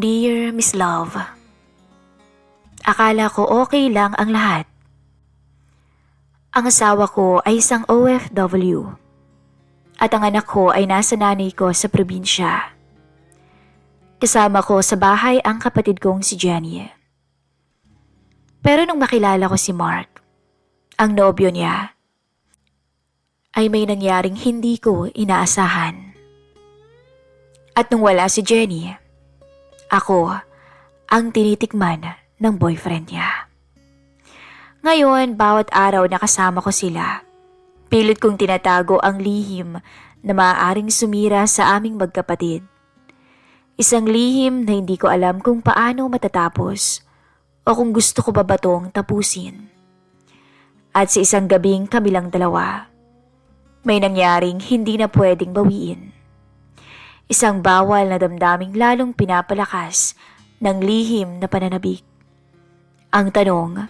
Dear Miss Love, akala ko okay lang ang lahat. Ang asawa ko ay isang OFW at ang anak ko ay nasa nanay ko sa probinsya. Kasama ko sa bahay ang kapatid kong si Jenny. Pero nung makilala ko si Mark, ang nobyo niya, ay may nangyaring hindi ko inaasahan. At nung wala si Jenny, ako ang tinitikman ng boyfriend niya. Ngayon, bawat araw na kasama ko sila, pilit kong tinatago ang lihim na maaaring sumira sa aming magkapatid. Isang lihim na hindi ko alam kung paano matatapos o kung gusto ko ba batong tapusin. At sa isang gabing kamilang dalawa, may nangyaring hindi na pwedeng bawiin. Isang bawal na damdaming lalong pinapalakas ng lihim na pananabik. Ang tanong,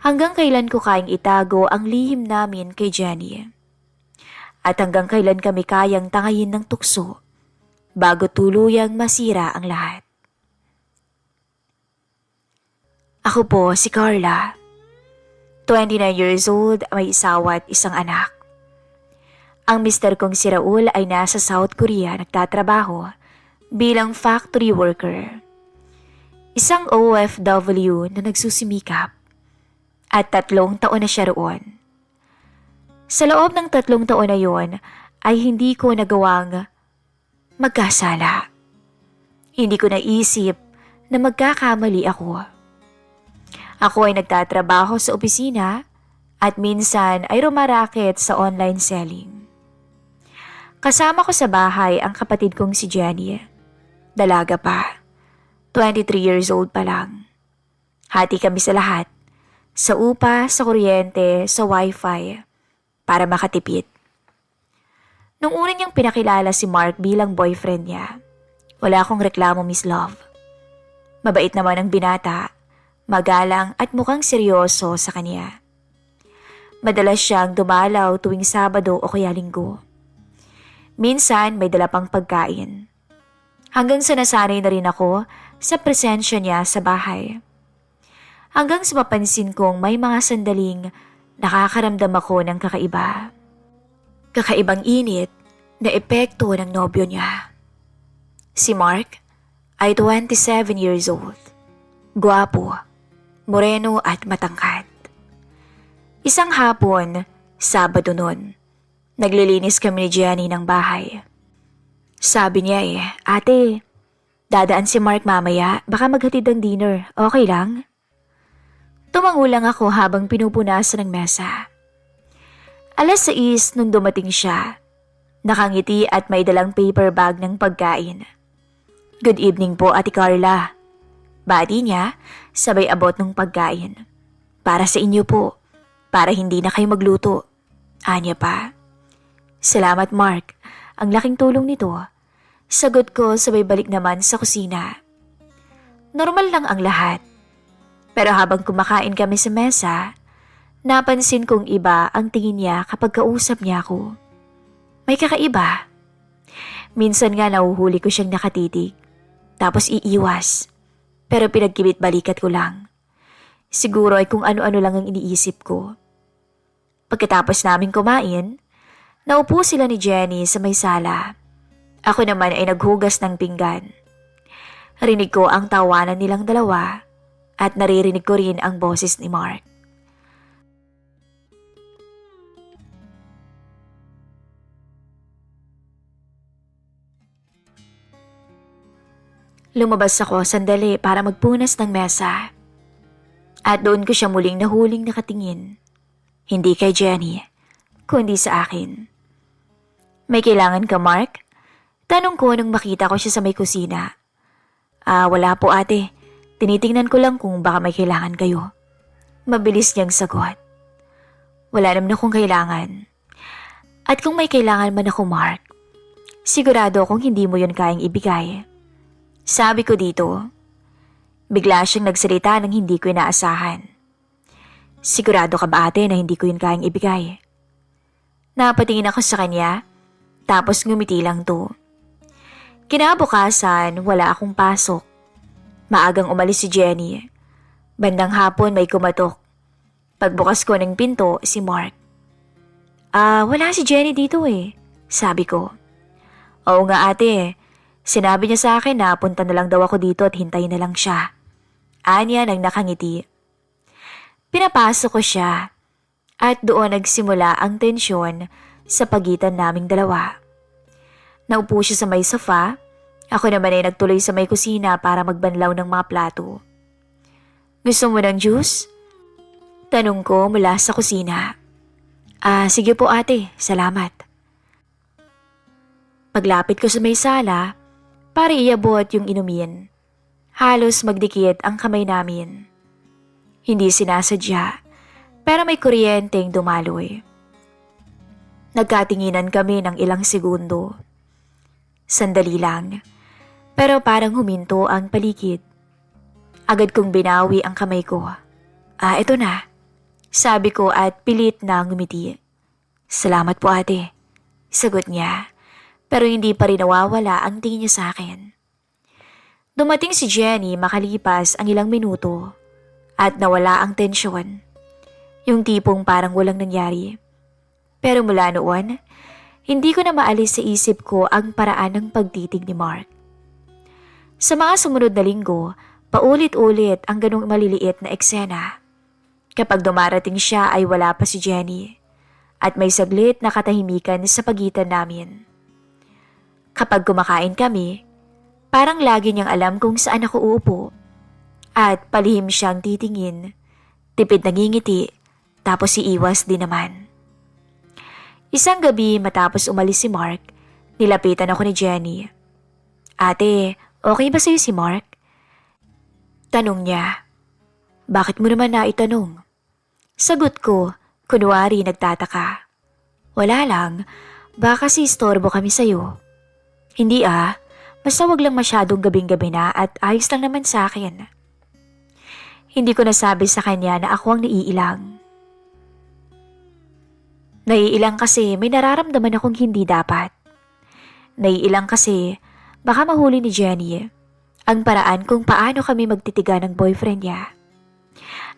hanggang kailan ko kayang itago ang lihim namin kay Jenny? At hanggang kailan kami kayang tangayin ng tukso bago tuluyang masira ang lahat? Ako po si Carla, 29 years old, may isawa at isang anak. Ang mister kong si Raul ay nasa South Korea nagtatrabaho bilang factory worker. Isang OFW na nagsusimikap at 3 taon na siya roon. Sa loob ng 3 taon na yon ay hindi ko nagawang magkasala. Hindi ko naisip na magkakamali ako. Ako ay nagtatrabaho sa opisina at minsan ay rumaraket sa online selling. Kasama ko sa bahay ang kapatid kong si Jenny. Dalaga pa, 23 years old pa lang. Hati kami sa lahat, sa upa, sa kuryente, sa wifi, para makatipid. Nung una niyang pinakilala si Mark bilang boyfriend niya, wala akong reklamo, Miss Love. Mabait naman ang binata, magalang at mukhang seryoso sa kanya. Madalas siyang dumalaw tuwing Sabado o kaya Linggo. Minsan may dala pang pagkain. Hanggang sa nasanay na rin ako sa presensya niya sa bahay. Hanggang sa mapansin kong may mga sandaling nakakaramdam ako ng kakaiba. Kakaibang init na epekto ng nobyo niya. Si Mark ay 27 years old. Gwapo, moreno at matangkad. Isang hapon, Sabado nun, naglilinis kami ni Jenny ng bahay. Sabi niya Ate, dadaan si Mark mamaya, baka maghatid ng dinner, okay lang? Tumango lang ako habang pinupunasan ng mesa. 6:00 nung dumating siya. Nakangiti at may dalang paper bag ng pagkain. Good evening po, Ate Carla. Bati niya, sabay abot ng pagkain. Para sa inyo po, para hindi na kayo magluto. Anya pa. Salamat Mark, ang laking tulong nito. Sagot ko sabay balik naman sa kusina. Normal lang ang lahat. Pero habang kumakain kami sa mesa, napansin kong iba ang tingin niya kapag kausap niya ako. May kakaiba. Minsan nga nahuhuli ko siyang nakatitig, tapos iiwas. Pero pinagkibit balikat ko lang. Siguro ay kung ano-ano lang ang iniisip ko. Pagkatapos namin kumain, naupo sila ni Jenny sa may sala. Ako naman ay naghugas ng pinggan. Rinig ko ang tawanan nilang dalawa at naririnig ko rin ang boses ni Mark. Lumabas ako sandali para magpunas ng mesa. At doon ko siya muling nahuling nakatingin. Hindi kay Jenny, kundi sa akin. May kailangan ka, Mark? Tanong ko nung makita ko siya sa may kusina. Wala po ate. Tinitingnan ko lang kung baka may kailangan kayo. Mabilis niyang sagot. Wala naman akong kailangan. At kung may kailangan man ako, Mark, sigurado akong hindi mo yun kayang ibigay. Sabi ko dito. Bigla siyang nagsalita nang hindi ko inaasahan. Sigurado ka ba ate na hindi ko yun kayang ibigay? Napatingin ako sa kanya, tapos ngumiti lang to. Kinabukasan, wala akong pasok Maagang umalis si Jenny. Bandang hapon may kumatok. Pagbukas ko ng pinto, si Mark. Wala si Jenny dito eh, sabi ko. Oo nga ate, sinabi niya sa akin na punta na lang daw ako dito at hintayin na lang siya. Anya nang nakangiti. Pinapasok ko siya at doon nagsimula ang tensyon sa pagitan naming dalawa. Naupo siya sa may sofa, ako naman ay nagtuloy sa may kusina para magbanlaw ng mga plato. Gusto mo ng juice? Tanong ko mula sa kusina. Sige po ate, salamat. Paglapit ko sa may sala, para iabot yung inumin. Halos magdikit ang kamay namin. Hindi sinasadya, pero may kuryenteng dumaloy. Nagkatinginan kami ng ilang segundo. Sandali lang, pero parang huminto ang paligid. Agad kong binawi ang kamay ko. Eto na, sabi ko at pilit na ngumiti. Salamat po ate, sagot niya. Pero hindi pa rin nawawala ang tingin niya sa akin. Dumating si Jenny makalipas ang ilang minuto at nawala ang tensyon. Yung tipong parang walang nangyari. Pero mula noon, hindi ko na maalis sa isip ko ang paraan ng pagtitig ni Mark. Sa mga sumunod na linggo, paulit-ulit ang ganong maliliit na eksena. Kapag dumarating siya ay wala pa si Jenny at may saglit na katahimikan sa pagitan namin. Kapag kumakain kami, parang lagi niyang alam kung saan ako uupo at palihim siyang titingin, tipid nangingiti, tapos iiwas din naman. Isang gabi matapos umalis si Mark, nilapitan ako ni Jenny. Ate, okay ba sa'yo si Mark? Tanong niya. Bakit mo naman naitanong? Sagot ko, kunwari nagtataka. Wala lang, baka si istorbo kami sa'yo. Hindi basta wag lang masyadong gabing-gabi na at ayos lang naman sa akin. Hindi ko nasabi sa kanya na ako ang naiilang. Naiilang kasi may nararamdaman akong hindi dapat. Naiilang kasi baka mahuli ni Jenny ang paraan kung paano kami magtitiga ng boyfriend niya.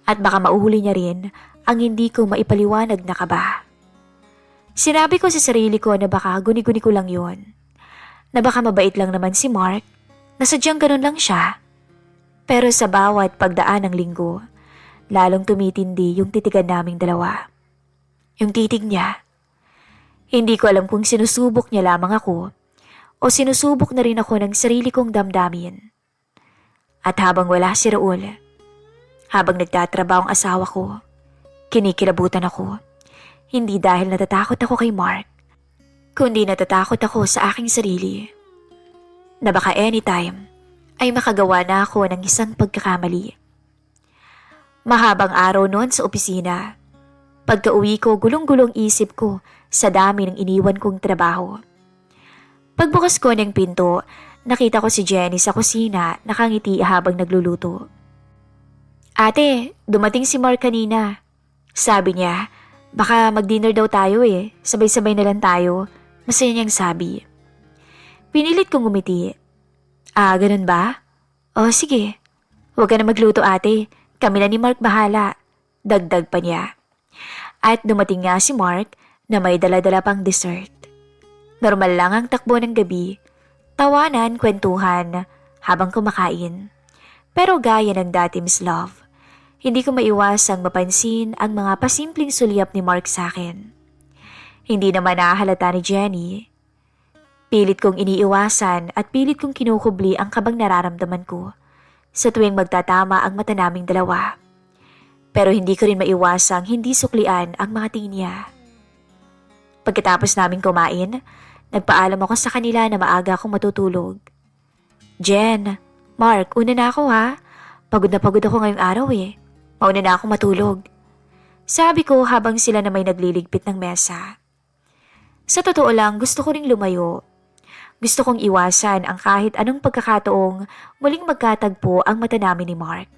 At baka mauhuli niya rin ang hindi ko maipaliwanag na kaba. Sinabi ko sa sarili ko na baka guni-guni ko lang yun. Na baka mabait lang naman si Mark, na sadyang ganun lang siya. Pero sa bawat pagdaan ng linggo, lalong tumitindi yung titigan naming dalawa. Yung titig niya. Hindi ko alam kung sinusubok niya lamang ako o sinusubok na rin ako ng sarili kong damdamin. At habang wala si Raul, habang nagtatrabaho ang asawa ko, kinikilabutan ako. Hindi dahil natatakot ako kay Mark, kundi natatakot ako sa aking sarili. Na baka anytime ay makagawa na ako ng isang pagkakamali. Mahabang araw noon sa opisina. Pagka-uwi ko, gulong-gulong isip ko sa dami ng iniwan kong trabaho. Pagbukas ko ng pinto, nakita ko si Jenny sa kusina nakangiti habang nagluluto. Ate, dumating si Mark kanina. Sabi niya, baka mag-dinner daw tayo sabay-sabay na lang tayo. Masaya niyang sabi. Pinilit kong ngumiti. Ganun ba? O sige, huwag ka na magluto ate. Kami na ni Mark bahala. Dagdag pa niya. At dumating nga si Mark na may dala-dala pang dessert. Normal lang ang takbo ng gabi. Tawanan, kwentuhan habang kumakain. Pero gaya ng dati Miss Love, hindi ko maiwasang mapansin ang mga pasimpleng sulyap ni Mark sa akin. Hindi naman nahalata ni Jenny. Pilit kong iniiwasan at pilit kong kinukubli ang kabang nararamdaman ko sa tuwing magtatama ang mata naming dalawa. Pero hindi ko rin maiwasang hindi suklian ang mga tingin niya. Pagkatapos naming kumain, nagpaalam ako sa kanila na maaga akong matutulog. Jen, Mark, una na ako ha. Pagod na pagod ako ngayong araw Mauna na akong matulog. Sabi ko habang sila na may nagliligpit ng mesa. Sa totoo lang, gusto ko ring lumayo. Gusto kong iwasan ang kahit anong pagkakataong muling magkatagpo ang mata namin ni Mark.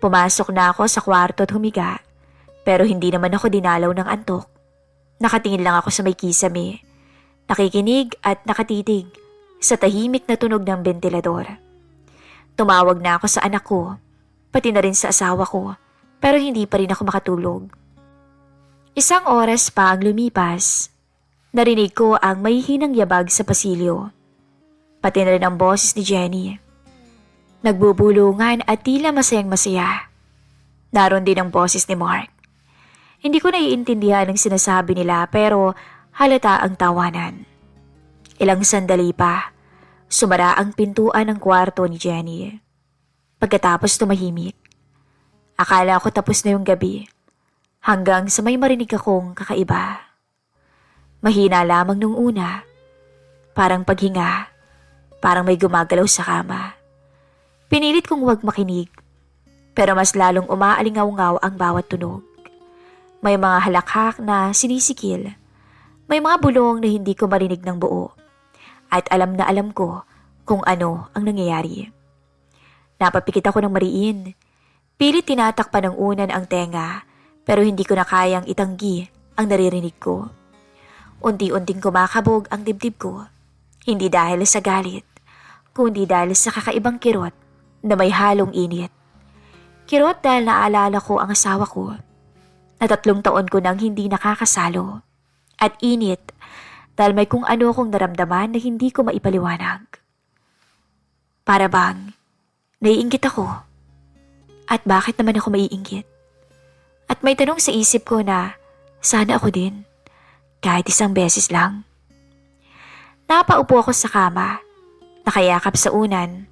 Pumasok na ako sa kwarto at humiga, pero hindi naman ako dinalaw ng antok. Nakatingin lang ako sa may kisame, nakikinig at nakatitig sa tahimik na tunog ng bentilador. Tumawag na ako sa anak ko, pati na rin sa asawa ko, pero hindi pa rin ako makatulog. Isang oras pa ang lumipas, narinig ko ang mahihinang yabag sa pasilyo. Pati na rin ang boses ni Jenny. Nagbubulungan at tila masayang masaya. Naroon din ang boses ni Mark. Hindi ko naiintindihan ang sinasabi nila pero halata ang tawanan. Ilang sandali pa, sumara ang pintuan ng kwarto ni Jenny. Pagkatapos tumahimik, akala ko tapos na yung gabi hanggang sa may marinig akong kakaiba. Mahina lamang nung una, parang paghinga, parang may gumagalaw sa kama. Pinilit kong huwag makinig, pero mas lalong umaalingaw-ngaw ang bawat tunog. May mga halakhak na sinisikil, may mga bulong na hindi ko marinig ng buo, at alam na alam ko kung ano ang nangyayari. Napapikit ako ng mariin, pilit tinatakpan ng unan ang tenga, pero hindi ko na kayang itanggi ang naririnig ko. Unti-unting kumakabog ang dibdib ko, hindi dahil sa galit, kundi dahil sa kakaibang kirot na may halong init. Kirot dahil naalala ko ang asawa ko, na 3 taon ko nang hindi nakakasalo. At init dahil may kung ano akong naramdaman na hindi ko maipaliwanag. Para bang naiinggit ako. At bakit naman ako maiinggit? At may tanong sa isip ko na sana ako din, kahit isang beses lang. Napaupo ako sa kama, nakayakap sa unan.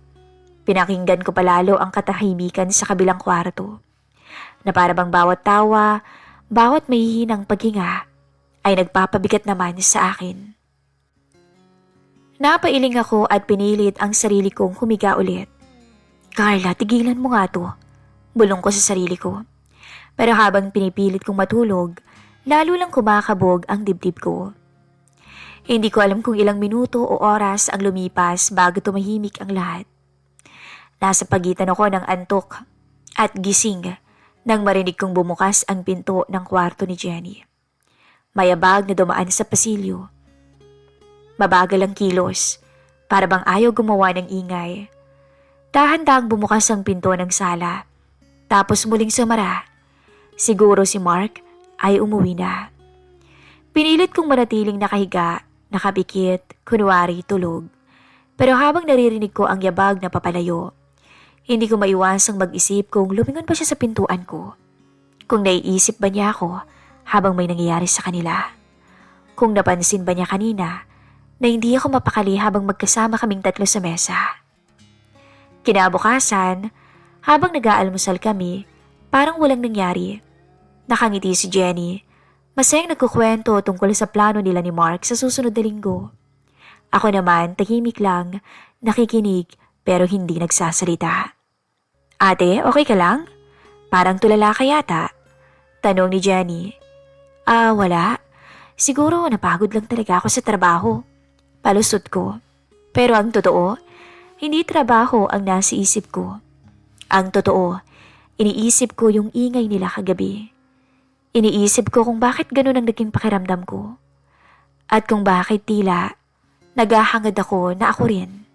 Pinakinggan ko palalo ang katahimikan sa kabilang kwarto, na para bang bawat tawa, bawat mahihinang paghinga ay nagpapabigat naman sa akin. Napailing ako at pinilit ang sarili kong humiga ulit. Carla, tigilan mo nga to, bulong ko sa sarili ko. Pero habang pinipilit kong matulog, lalo lang kumakabog ang dibdib ko. Hindi ko alam kung ilang minuto o oras ang lumipas bago tumahimik ang lahat. Nasa pagitan ako ng antok at gising nang marinig kong bumukas ang pinto ng kwarto ni Jenny. Mayabag na dumaan sa pasilyo. Mabagal ang kilos, para bang ayaw gumawa ng ingay. Dahan-dahang bumukas ang pinto ng sala, tapos muling sumara. Siguro si Mark ay umuwi na. Pinilit kong manatiling nakahiga, nakapikit, kunwari tulog. Pero habang naririnig ko ang yabag na papalayo, hindi ko maiwasang mag-isip kung lumingon pa siya sa pintuan ko. Kung naiisip ba niya ako habang may nangyayari sa kanila. Kung napansin ba niya kanina na hindi ako mapakali habang magkasama kaming 3 sa mesa. Kinabukasan, habang nag-aalmusal kami, parang walang nangyari. Nakangiti si Jenny. Masayang nagkukwento tungkol sa plano nila ni Mark sa susunod na linggo. Ako naman, tahimik lang, nakikinig pero hindi nagsasalita. Ate, okay ka lang? Parang tulala ka yata. Tanong ni Jenny. Wala. Siguro napagod lang talaga ako sa trabaho. Palusot ko. Pero ang totoo, hindi trabaho ang nasa isip ko. Ang totoo, iniisip ko yung ingay nila kagabi. Iniisip ko kung bakit ganun ang naging pakiramdam ko. At kung bakit tila, naghahangad ako na ako rin.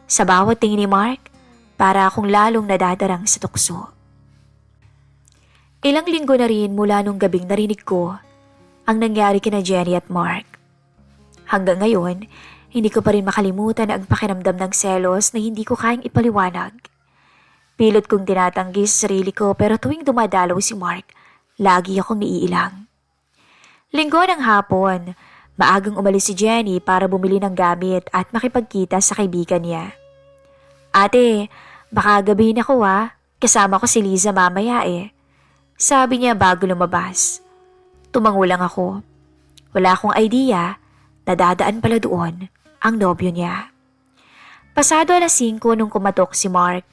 Sa bawat tingin ni Mark, para akong lalong nadadarang sa tukso. Ilang linggo na rin mula nung gabing narinig ko ang nangyari kina Jenny at Mark. Hanggang ngayon, hindi ko pa rin makalimutan ang pakiramdam ng selos na hindi ko kayang ipaliwanag. Pilot kong tinatanggi sa sarili ko pero tuwing dumadalaw si Mark, lagi akong naiilang. Linggo ng hapon, maagang umalis si Jenny para bumili ng gamit at makipagkita sa kaibigan niya. Ate, baka gabihin ako kasama ko si Liza mamaya Sabi niya bago lumabas. Tumango lang ako. Wala akong idea na dadaan pala doon ang nobyo niya. Pasado 5:00 nung kumatok si Mark.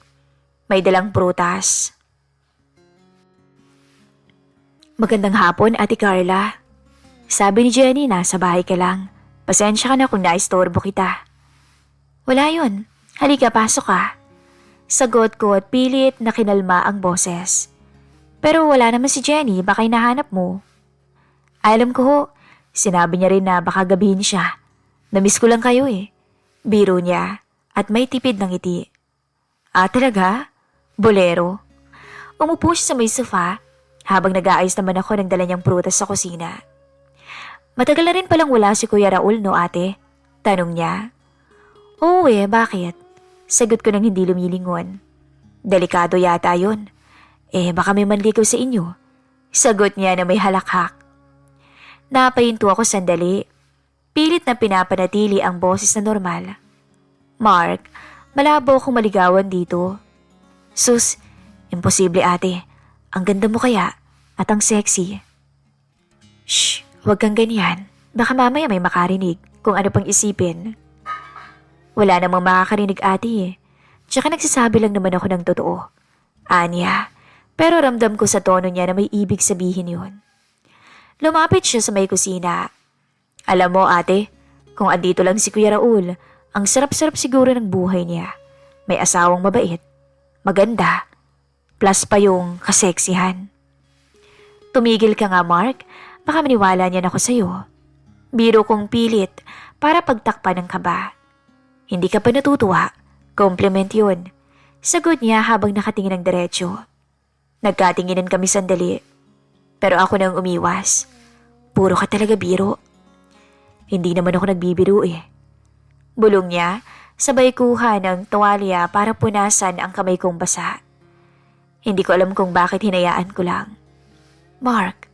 May dalang prutas. Magandang hapon, Ate Carla. Sabi ni Jenny, nasa bahay ka lang. Pasensya ka na kung naistorbo kita. Wala yun. Halika, pasok ka. Sagot ko at pilit na kinalma ang boses. Pero wala naman si Jenny, baka hinahanap mo. Alam ko ho, sinabi niya rin na baka gabihin siya. Namiss ko lang kayo Biro niya at may tipid ng ngiti. Ah, talaga? Bolero? Umupo siya sa may sofa habang nag-aayos naman ako ng dala niyang prutas sa kusina. Matagal na rin palang wala si Kuya Raul, no ate? Tanong niya. Oo bakit? Sagot ko nang hindi lumilingon. Delikado yata yun. Baka may manligaw sa inyo. Sagot niya na may halakhak. Napahinto ako sandali. Pilit na pinapanatili ang boses na normal. Mark, malabo akong maligawan dito. Sus, imposible ate. Ang ganda mo kaya at ang sexy. Shh, huwag kang ganyan. Baka mamaya may makarinig kung ano pang isipin. Wala namang makakarinig ate. Tsaka nagsasabi lang naman ako ng totoo. Anya, pero ramdam ko sa tono niya na may ibig sabihin yun. Lumapit siya sa may kusina. Alam mo ate, kung andito lang si Kuya Raul, ang sarap-sarap siguro ng buhay niya. May asawang mabait, maganda, plus pa yung kaseksihan. Tumigil ka nga Mark, baka maniwala niyan ako sa'yo. Biro kong pilit para pagtakpan ng kaba. Hindi ka pa natutuwa, compliment yun. Sagot niya habang nakatingin ng diretsyo. Nagkatinginan kami sandali, pero ako nang umiwas. Puro ka talaga biro. Hindi naman ako nagbibiro Bulong niya, sabay kuha ng tuwalya para punasan ang kamay kong basa. Hindi ko alam kung bakit hinayaan ko lang. Mark,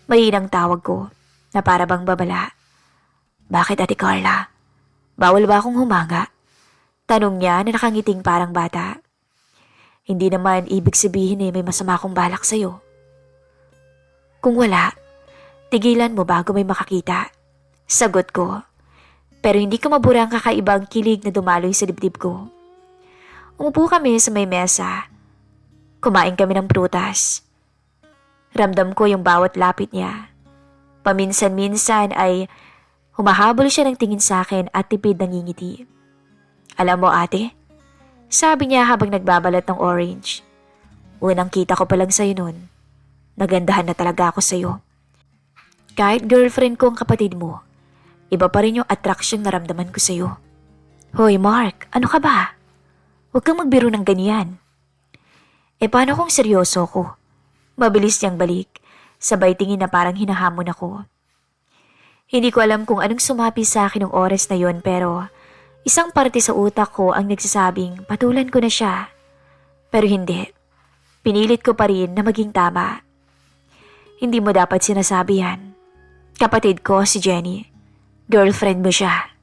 mahinang tawag ko na para bang babala. Bakit Ate Carla? Bawal ba akong humanga? Tanong niya na nakangiting parang bata. Hindi naman ibig sabihin may masama akong balak sa'yo. Kung wala, tigilan mo bago may makakita. Sagot ko. Pero hindi ko mabura ang kakaibang kilig na dumaloy sa dibdib ko. Umupo kami sa may mesa. Kumain kami ng prutas. Ramdam ko yung bawat lapit niya. Paminsan-minsan ay humahabol siya ng tingin sa akin at tipid ng ngingiti. Alam mo ate, sabi niya habang nagbabalat ng orange. Unang kita ko pa lang sa'yo nun. Nagandahan na talaga ako sa'yo. Kahit girlfriend ko ang kapatid mo, iba pa rin yung attraction na ramdaman ko sa'yo. Hoy Mark, ano ka ba? Huwag kang magbiro ng ganyan. Paano kung seryoso ko? Mabilis niyang balik, sabay tingin na parang hinahamon ako. Hindi ko alam kung anong sumapi sa akin ng oras na yon pero isang parte sa utak ko ang nagsasabing patulan ko na siya. Pero hindi. Pinilit ko pa rin na maging tama. Hindi mo dapat sinasabi yan. Kapatid ko si Jenny. Girlfriend mo siya.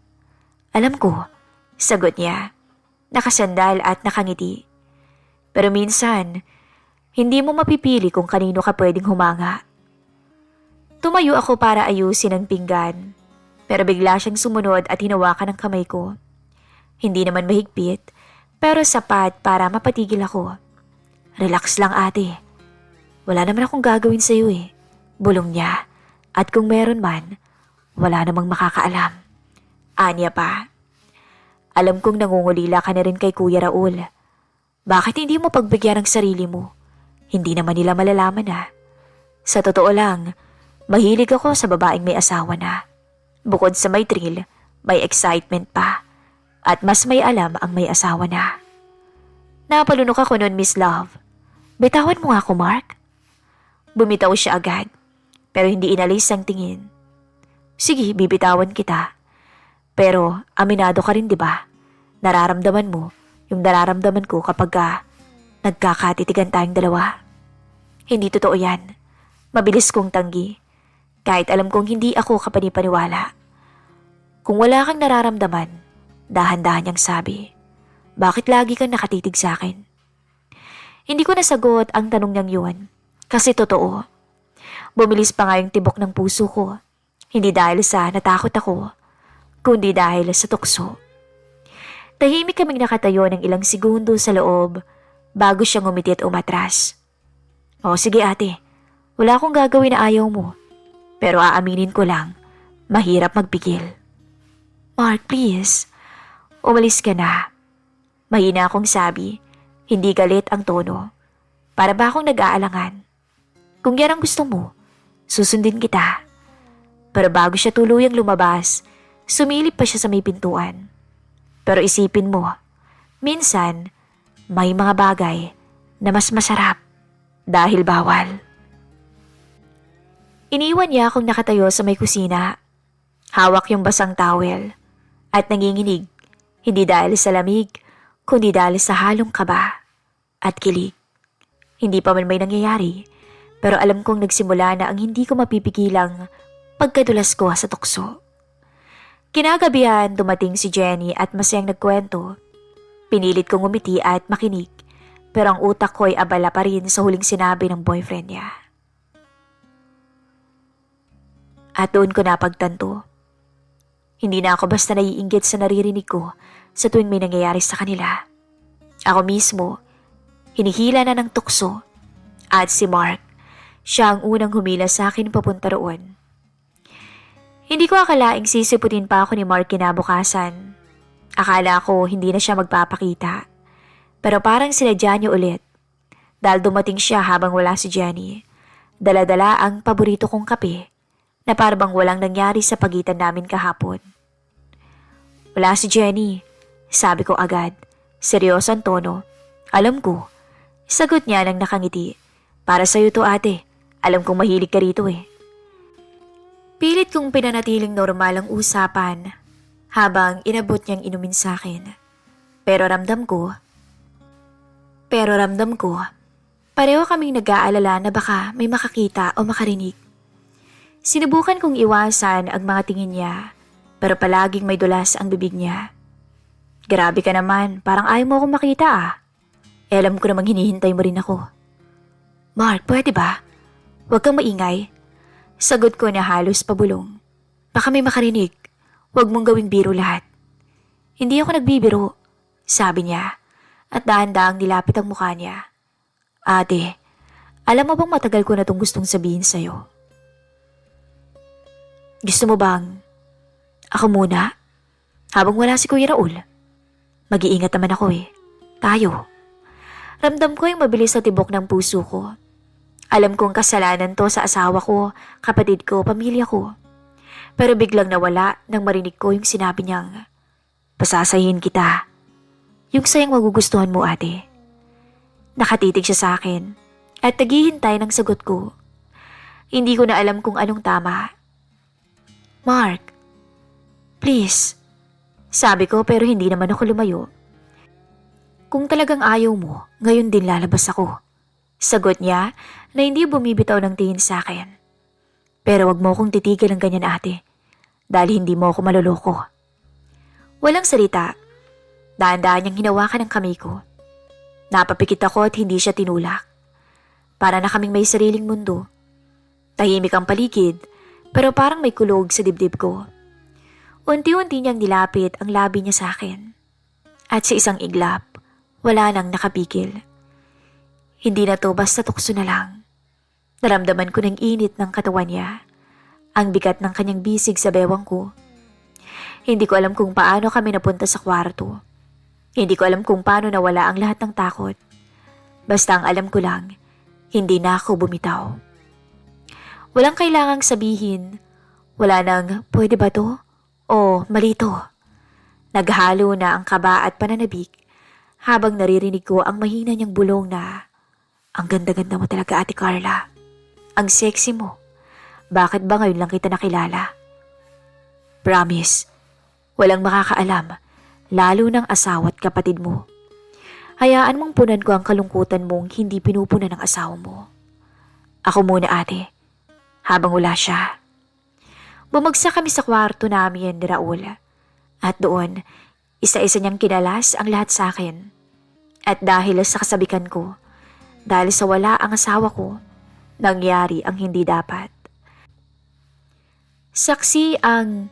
Alam ko, sagot niya. Nakasandal at nakangiti. Pero minsan, hindi mo mapipili kung kanino ka pwedeng humanga. Tumayo ako para ayusin ang pinggan. Pero bigla siyang sumunod at hinawakan ang kamay ko. Hindi naman mahigpit, pero sapat para mapatigil ako. Relax lang ate. Wala naman akong gagawin sa'yo Bulong niya. At kung meron man, wala namang makakaalam. Anya pa. Alam kong nangungulila ka na rin kay Kuya Raul. Bakit hindi mo pagbigyan ng sarili mo? Hindi naman nila malalaman Sa totoo lang, mahilig ako sa babaeng may asawa na. Bukod sa may thrill, may excitement pa. At mas may alam ang may asawa na. Napalunok ako noon, Miss Love. Bitawan mo nga ako, Mark. Bumitaw siya agad, pero hindi inalis ang tingin. Sige, bibitawan kita. Pero aminado ka rin, di ba? Nararamdaman mo yung nararamdaman ko kapag nagkakatitigan tayong dalawa. Hindi totoo yan. Mabilis kong tanggi. Kahit alam kong hindi ako kapanipaniwala. Kung wala kang nararamdaman, dahan-dahan niyang sabi, bakit lagi kang nakatitig sa akin? Hindi ko nasagot ang tanong niyang yun. Kasi totoo. Bumilis pa nga yung tibok ng puso ko. Hindi dahil sa natakot ako, kundi dahil sa tukso. Tahimik kaming nakatayo ng ilang segundo sa loob bago siya ngumiti at umatras. O sige ate, wala akong gagawin na ayaw mo. Pero aaminin ko lang, mahirap magpigil. Mark, please. Umalis ka na. Mahina akong sabi, hindi galit ang tono. Para ba akong nag-aalangan? Kung yan ang gusto mo, susundin kita. Pero bago siya tuluyang lumabas, sumilip pa siya sa may pintuan. Pero isipin mo, minsan, may mga bagay na mas masarap dahil bawal. Iniwan niya akong nakatayo sa may kusina. Hawak yung basang towel at nanginginig, hindi dahil sa lamig, kundi dahil sa halong kaba at kilig. Hindi pa man may nangyayari, pero alam kong nagsimula na ang hindi ko mapipigilang pagkadulas ko sa tukso. Kinagabihan dumating si Jenny at masayang nagkwento. Pinilit kong umiti at makinig, pero ang utak ko ay abala pa rin sa huling sinabi ng boyfriend niya. At doon ko napagtanto. Hindi na ako basta naiinggit sa naririnig ko sa tuwing may nangyayari sa kanila. Ako mismo, hinihila na ng tukso. At si Mark, siya ang unang humila sa akin papunta roon. Hindi ko akalaing sisiputin pa ako ni Mark kinabukasan. Akala ko hindi na siya magpapakita. Pero parang sinadya niya ulit. Dahil dumating siya habang wala si Jenny. Dala-dala ang paborito kong kape na parang walang nangyari sa pagitan namin kahapon. Wala si Jenny, sabi ko agad. Seryoso ang tono. Alam ko. Sagot niya nang nakangiti. Para sa'yo to ate. Alam kong mahilig ka rito eh. Pilit kong pinanatiling normal ang usapan habang inabot niyang inumin sa akin. Pero ramdam ko, pareho kaming nag-aalala na baka may makakita o makarinig. Sinubukan kong iwasan ang mga tingin niya, pero palaging may dulas ang bibig niya. Grabe ka naman, parang ayaw mo akong makita ah. Alam ko namang hinihintay mo rin ako. Mark, pwede ba? Huwag kang maingay. Sagot ko na halos pabulong. Baka may makarinig. Huwag mong gawing biro lahat. Hindi ako nagbibiro, sabi niya, at dahan-dahang nilapit ang mukha niya. Ate, alam mo bang matagal ko na itong gustong sabihin sa'yo? Gusto mo bang ako muna? Habang wala si Kuya Raul. Mag-iingat naman ako eh. Tayo. Ramdam ko yung mabilis na tibok ng puso ko. Alam kong kasalanan to sa asawa ko, kapatid ko, pamilya ko. Pero biglang nawala nang marinig ko yung sinabi niyang, pasasahin kita. Yung sayang magugustuhan mo ate. Nakatitig siya sa akin at naghihintay ng sagot ko. Hindi ko na alam kung anong tama. Mark, please. Sabi ko pero hindi naman ako lumayo. Kung talagang ayaw mo, ngayon din lalabas ako. Sagot niya na hindi bumibitaw ng tingin sa akin. Pero wag mo akong titigil ng ganyan ate, dahil hindi mo ako maloloko. Walang salita. Daan-daan niyang hinawakan ang kamay ko. Napapikit ako at hindi siya tinulak. Para na kaming may sariling mundo. Tahimik ang paligid, pero parang may kulog sa dibdib ko. Unti-unti niyang nilapit ang labi niya sa akin. At sa isang iglap, wala nang nakapigil. Hindi na to basta tukso na lang. Naramdaman ko ng init ng katawan niya. Ang bigat ng kanyang bisig sa bewang ko. Hindi ko alam kung paano kami napunta sa kwarto. Hindi ko alam kung paano nawala ang lahat ng takot. Basta ang alam ko lang, hindi na ako bumitaw. Walang kailangang sabihin. Wala nang pwede ba to? O mali to. Naghalo na ang kaba at pananabik habang naririnig ko ang mahina niyang bulong na, ang ganda-ganda mo talaga Ate Carla. Ang sexy mo. Bakit ba ngayon lang kita nakilala? Promise, walang makakaalam, lalo ng asawa at kapatid mo. Hayaan mong punan ko ang kalungkutan mong hindi pinupunan ng asawa mo. Ako muna ate, habang wala siya. Bumagsak kami sa kwarto namin ni Raul. At doon, isa-isa niyang kinalas ang lahat sa akin. At dahil sa kasabikan ko, dahil sa wala ang asawa ko, nangyari ang hindi dapat. Saksi ang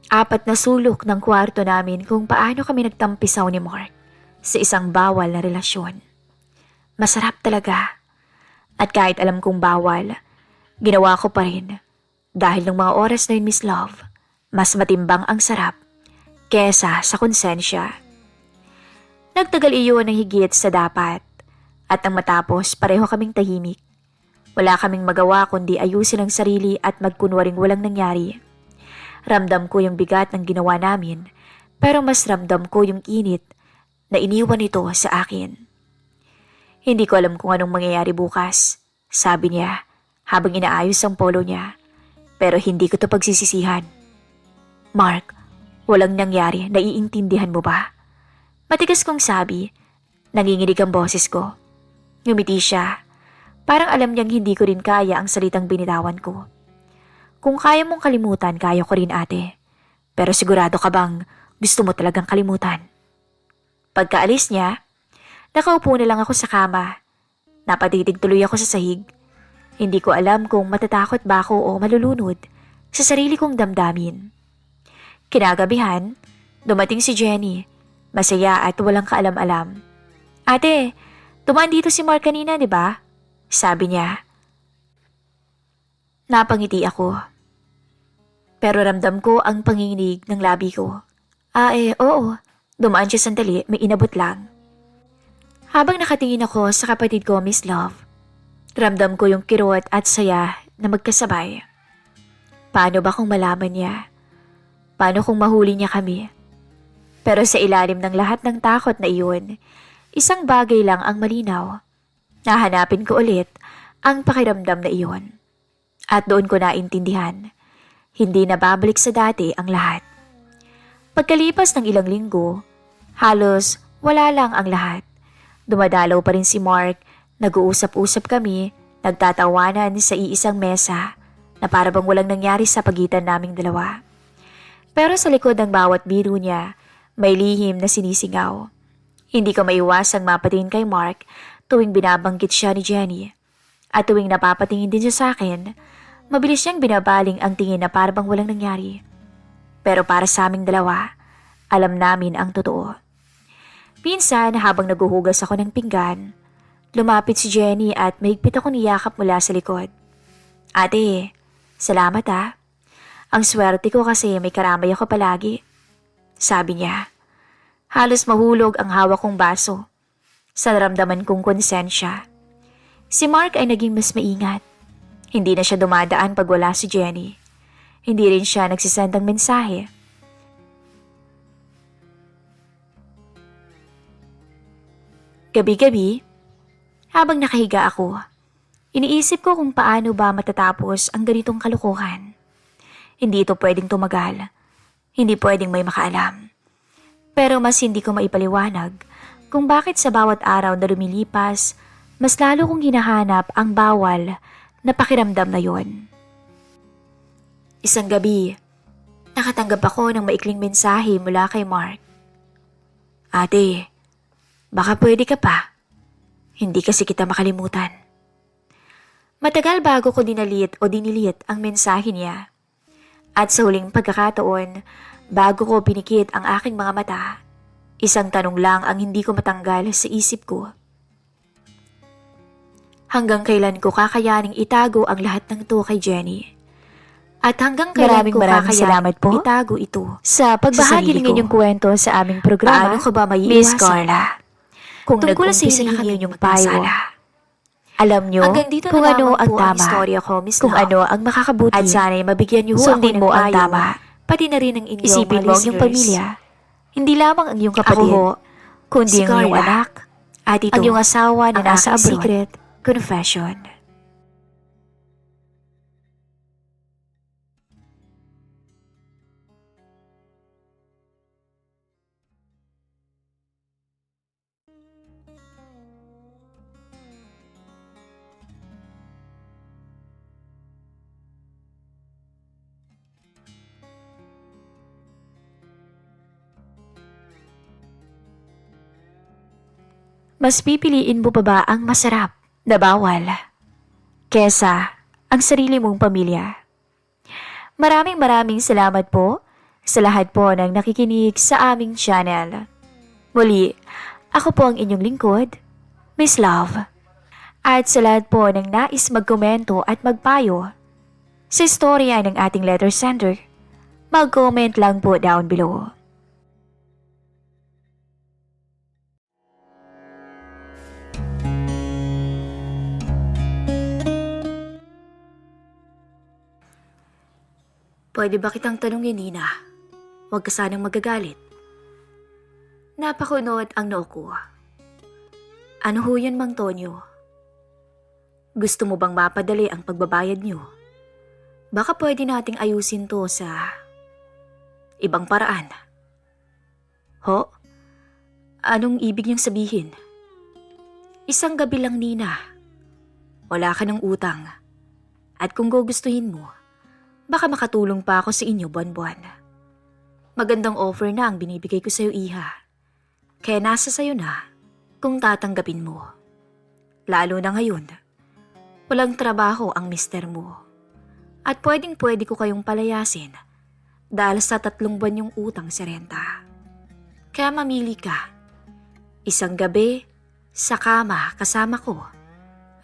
4 na sulok ng kwarto namin kung paano kami nagtampisaw ni Mark sa isang bawal na relasyon. Masarap talaga. At kahit alam kong bawal, ginawa ko pa rin. Dahil ng mga oras na yun, Miss Love, mas matimbang ang sarap kesa sa konsensya. Nagtagal iyon ng higit sa dapat. At nang matapos, pareho kaming tahimik. Wala kaming magawa kundi ayusin ang sarili at magkunwaring walang nangyari. Ramdam ko yung bigat ng ginawa namin, pero mas ramdam ko yung init na iniwan ito sa akin. Hindi ko alam kung anong mangyayari bukas, sabi niya habang inaayos ang polo niya. Pero hindi ko to pagsisisihan. Mark, walang nangyari, naiintindihan mo ba? Matigas kong sabi, nanginginig ang boses ko. Ngumiti siya. Parang alam niyang hindi ko rin kaya ang salitang binitawan ko. Kung kaya mong kalimutan, kaya ko rin ate. Pero sigurado ka bang gusto mo talagang kalimutan? Pagkaalis niya, nakaupo na lang ako sa kama. Napatitig tuloy ako sa sahig. Hindi ko alam kung matatakot ba ako o malulunod sa sarili kong damdamin. Kinagabihan, dumating si Jenny. Masaya at walang kaalam-alam. Ate, tumaan dito si Mark kanina, di ba? Sabi niya. Napangiti ako. Pero ramdam ko ang panginginig ng labi ko. Oo. Dumaan siya sandali, may inabot lang. Habang nakatingin ako sa kapatid ko, Miss Love, ramdam ko yung kirot at saya na magkasabay. Paano ba kung malaman niya? Paano kung mahuli niya kami? Pero sa ilalim ng lahat ng takot na iyon, isang bagay lang ang malinaw. Nahanapin ko ulit ang pakiramdam na iyon. At doon ko naintindihan, hindi na babalik sa dati ang lahat. Pagkalipas ng ilang linggo, halos wala lang ang lahat. Dumadalaw pa rin si Mark, nag-uusap-usap kami, nagtatawanan sa iisang mesa na para bang walang nangyari sa pagitan naming dalawa. Pero sa likod ng bawat biro niya, may lihim na sinisingaw. Hindi ko maiwasang mapatingin kay Mark tuwing binabanggit siya ni Jenny. At tuwing napapatingin din siya sa akin, mabilis niyang binabaling ang tingin na para bang walang nangyari. Pero para sa aming dalawa, alam namin ang totoo. Minsan habang naguhugas ako ng pinggan, lumapit si Jenny at mahigpit ako niyakap mula sa likod. Ate, salamat ah. Ang swerte ko kasi may karamay ako palagi. Sabi niya. Halos mahulog ang hawak kong baso. Sa naramdaman kong konsensya. Si Mark ay naging mas maingat. Hindi na siya dumadaan pag wala si Jenny. Hindi rin siya nagsisend ng mensahe. Gabi-gabi, habang nakahiga ako, iniisip ko kung paano ba matatapos ang ganitong kalokohan. Hindi ito pwedeng tumagal. Hindi pwedeng may makaalam. Pero mas hindi ko maipaliwanag kung bakit sa bawat araw na lumilipas, mas lalo kong hinahanap ang bawal na pakiramdam na yon. Isang gabi, nakatanggap ako ng maikling mensahe mula kay Mark. Ate, baka pwede ka pa. Hindi kasi kita makalimutan. Matagal bago ko dinilit ang mensahe niya. At sa huling pagkakataon, bago ko pinikit ang aking mga mata, isang tanong lang ang hindi ko matanggal sa isip ko. Hanggang kailan ko kakayaning itago ang lahat ng ito kay Jenny? At hanggang kailan ko kakayaning itago ito sa pagbahagi ng inyong kwento sa aming programa, paano ko ba maiiwasan? Miss Carla, kung tungkol sa hinihingi yung payo, alam nyo kung ano ang tama, kung ano ang makakabuti, at sana'y mabigyan nyo sundin mo ang tama, pati na rin ang inyong isipin mo ang iyong pamilya. Hindi lamang ang iyong kapatid, kundi ang iyong anak, at ito, ang iyong asawa na nasa abroad. Secret confession. Mas pipiliin mo pa ba ang masarap na bawal kesa ang sarili mong pamilya? Maraming salamat po sa lahat po ng nakikinig sa aming channel. Muli, ako po ang inyong lingkod, Miss Love. At sa lahat po ng nais magkomento at magpayo sa istorya ng ating letter sender, mag-comment lang po down below. Pwede ba kitang tanungin, Nina? Huwag ka sanang magagalit. Napakunot ang noo ko. Ano ho yun, Mang Tonyo? Gusto mo bang mapadali ang pagbabayad nyo? Baka pwede nating ayusin to sa ibang paraan. Ho? Anong ibig niyang sabihin? Isang gabi lang, Nina. Wala ka ng utang. At kung gugustuhin mo, baka makatulong pa ako sa inyo buwan-buwan. Magandang offer na ang binibigay ko sa'yo, Iha. Kaya nasa sayo na kung tatanggapin mo. Lalo na ngayon, walang trabaho ang mister mo. At pwedeng-pwede ko kayong palayasin dahil sa 3 buwan yung utang sa renta. Kaya mamili ka. Isang gabi, sa kama kasama ko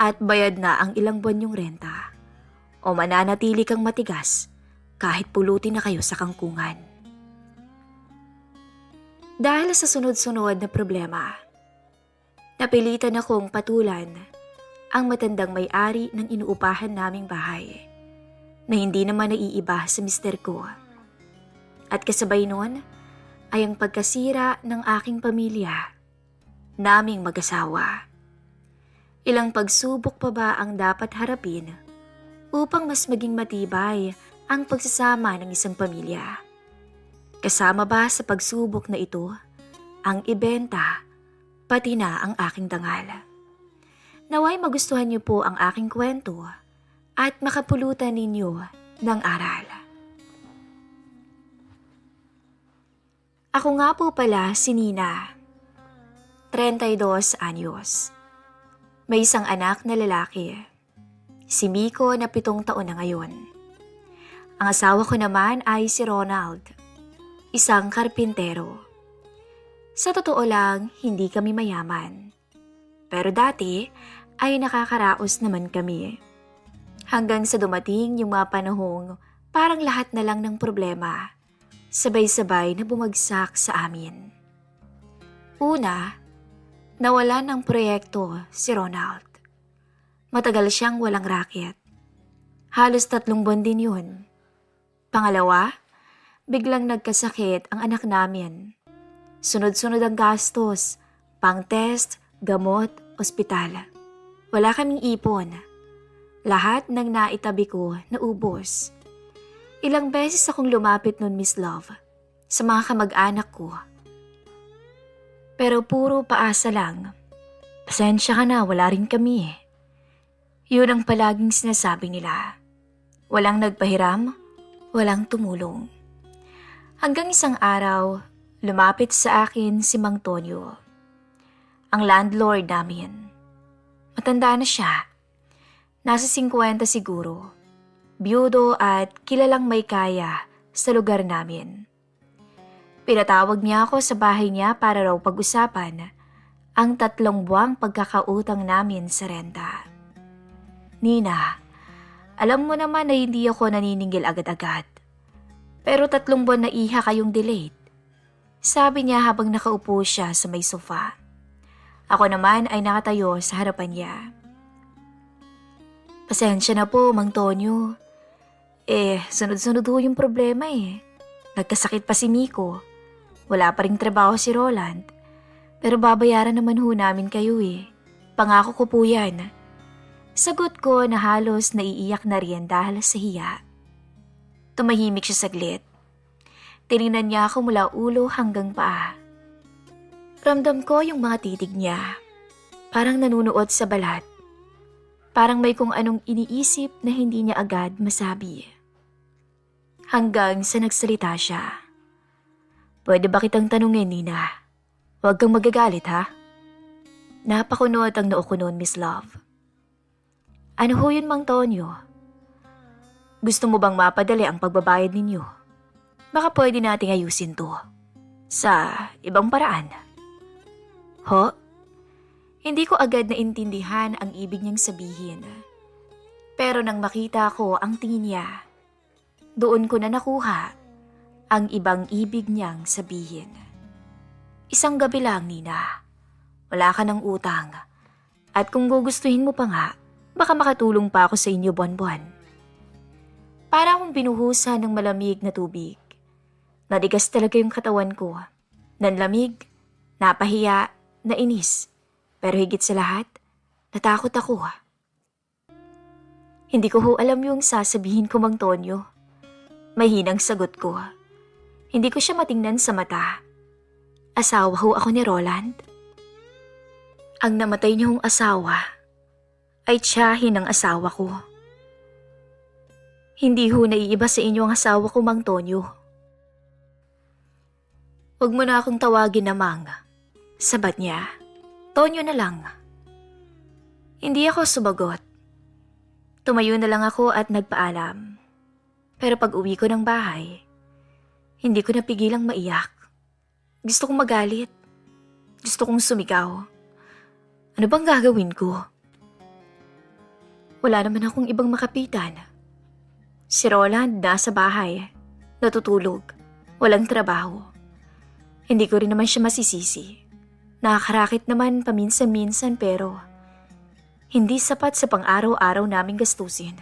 at bayad na ang ilang buwan yung renta. O mananatili kang matigas kahit pulutin na kayo sa kangkungan. Dahil sa sunod-sunod na problema, napilitan akong patulan ang matandang may-ari ng inuupahan naming bahay na hindi naman naiiba sa mister ko. At kasabay nun ay ang pagkasira ng aking pamilya, naming mag-asawa. Ilang pagsubok pa ba ang dapat harapin upang mas maging matibay ang pagsasama ng isang pamilya? Kasama ba sa pagsubok na ito ang ibenta, pati na ang aking dangal? Naway magustuhan niyo po ang aking kwento at makapulutan ninyo ng aral. Ako nga po pala si Nina, 32 anyos. May isang anak na lalaki, si Miko na 7 taon na ngayon. Ang asawa ko naman ay si Ronald, isang karpintero. Sa totoo lang, hindi kami mayaman. Pero dati ay nakakaraos naman kami. Hanggang sa dumating yung mga panahong parang lahat na lang ng problema, sabay-sabay na bumagsak sa amin. Una, nawalan ng proyekto si Ronald. Matagal siyang walang raket. Halos 3 buwan din yun. Pangalawa, biglang nagkasakit ang anak namin. Sunod-sunod ang gastos, pang-test, gamot, ospital. Wala kaming ipon. Lahat ng naitabi ko naubos. Ilang beses akong lumapit nun, Miss Love, sa mga kamag-anak ko. Pero puro paasa lang. Pasensya ka na, wala rin kami eh. Yun ang palaging sinasabi nila. Walang nagpahiram, walang tumulong. Hanggang isang araw, lumapit sa akin si Mang Tonyo, ang landlord namin. Matanda na siya. Nasa 50 siguro. Byudo at kilalang may kaya sa lugar namin. Pinatawag niya ako sa bahay niya para raw pag-usapan ang 3 buwang pagkakautang namin sa renta. Nina, alam mo naman na hindi ako naniningil agad-agad. Pero 3 buwan na iha kayong delayed. Sabi niya habang nakaupo siya sa may sofa. Ako naman ay nakatayo sa harapan niya. Pasensya na po, Mang Tonyo. Sunod-sunod ho yung problema eh. Nagkasakit pa si Miko. Wala pa ring trabaho si Roland. Pero babayaran naman ho namin kayo eh. Pangako ko po yan. Sagot ko na halos naiiyak na rin dahil sa hiya. Tumahimik siya saglit. Tinignan niya ako mula ulo hanggang paa. Ramdam ko yung mga titig niya. Parang nanunuot sa balat. Parang may kung anong iniisip na hindi niya agad masabi. Hanggang sa nagsalita siya. Pwede ba kitang tanungin, Nina? Huwag kang magagalit, ha? Napakunot ang noo ko noon, Miss Love. Ano ho yun, Mang Tonyo? Gusto mo bang mapadali ang pagbabayad ninyo? Baka pwede nating ayusin to sa ibang paraan. Ho? Hindi ko agad naintindihan ang ibig niyang sabihin. Pero nang makita ko ang tingin niya, doon ko na nakuha ang ibang ibig niyang sabihin. Isang gabi lang, Nina. Wala ka ng utang. At kung gugustuhin mo pa nga, baka makatulong pa ako sa inyo buwan-buwan. Para akong binuhusan ng malamig na tubig. Nadigas talaga yung katawan ko. Nanlamig, Napahiya, nainis, pero higit sa lahat, natakot ako. Hindi ko ho alam yung sasabihin ko, Mang Tonyo. Mahinang sagot ko. Hindi ko siya matingnan sa mata. Asawa ho ako ni Roland. Ang namatay niyong asawa ay tiyahin ng asawa ko. Hindi ho naiiba sa inyo ang asawa ko, Mang Tonyo. Huwag mo na akong tawagin na Mang. Sabat niya, Tonyo na lang. Hindi ako sumagot. Tumayo na lang ako at nagpaalam. Pero pag uwi ko ng bahay, hindi ko napigilang maiyak. Gusto kong magalit. Gusto kong sumigaw. Ano bang gagawin ko? Wala naman akong ibang makapitan. Si Roland nasa bahay, natutulog, walang trabaho. Hindi ko rin naman siya masisisi. Nakakarakit naman paminsan-minsan pero hindi sapat sa pang-araw-araw naming gastusin.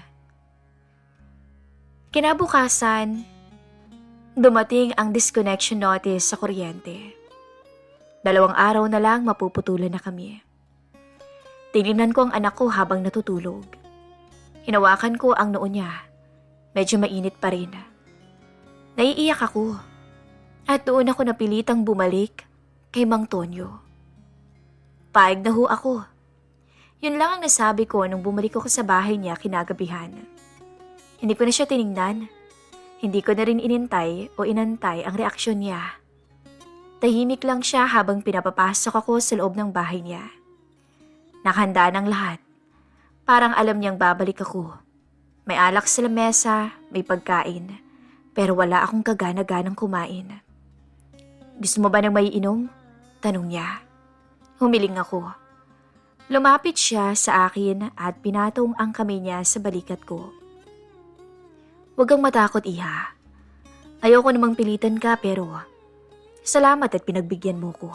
Kinabukasan, dumating ang disconnection notice sa kuryente. 2 araw na lang mapuputulan na kami. Tinignan ko ang anak ko habang natutulog. Hinawakan ko ang noo niya. Medyo mainit pa rin. Naiiyak ako. At doon ako napilitang bumalik kay Mang Tonyo. Paig na ho ako. Yun lang ang nasabi ko nung bumalik ako sa bahay niya kinagabihan. Hindi ko na siya tiningnan. Hindi ko na rin inintay o inantay ang reaksyon niya. Tahimik lang siya habang pinapapasok ako sa loob ng bahay niya. Nakahanda ng lahat. Parang alam niyang babalik ako. May alak sa lamesa, may pagkain, pero wala akong kagana-ganang kumain. Gusto mo ba ng maiinom? Tanong niya. Humiling ako. Lumapit siya sa akin at pinatong ang kamay niya sa balikat ko. Huwag kang matakot, Iha. Ayoko namang pilitan ka pero salamat at pinagbigyan mo ko.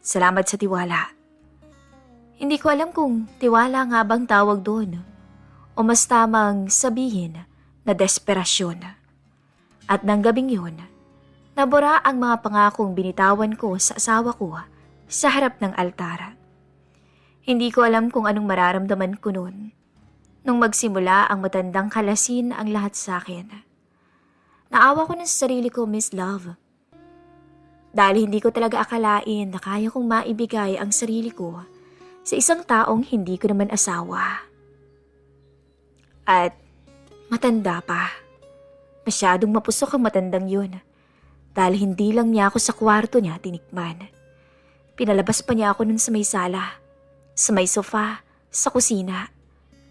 Salamat sa tiwala. Hindi ko alam kung tiwala nga bang tawag doon o mas tamang sabihin na desperasyon. At nang gabing yun, nabura ang mga pangakong binitawan ko sa asawa ko sa harap ng altar. Hindi ko alam kung anong mararamdaman ko noon nung magsimula ang matandang kalasin ang lahat sa akin. Naawa ko na sa sarili ko, Miss Love. Dahil hindi ko talaga akalain na kaya kong maibigay ang sarili ko sa isang taong hindi ko naman asawa. At matanda pa. Masyadong mapusok ang matandang yun dahil hindi lang niya ako sa kwarto niya tinikman. Pinalabas pa niya ako nun sa may sala, sa may sofa, sa kusina,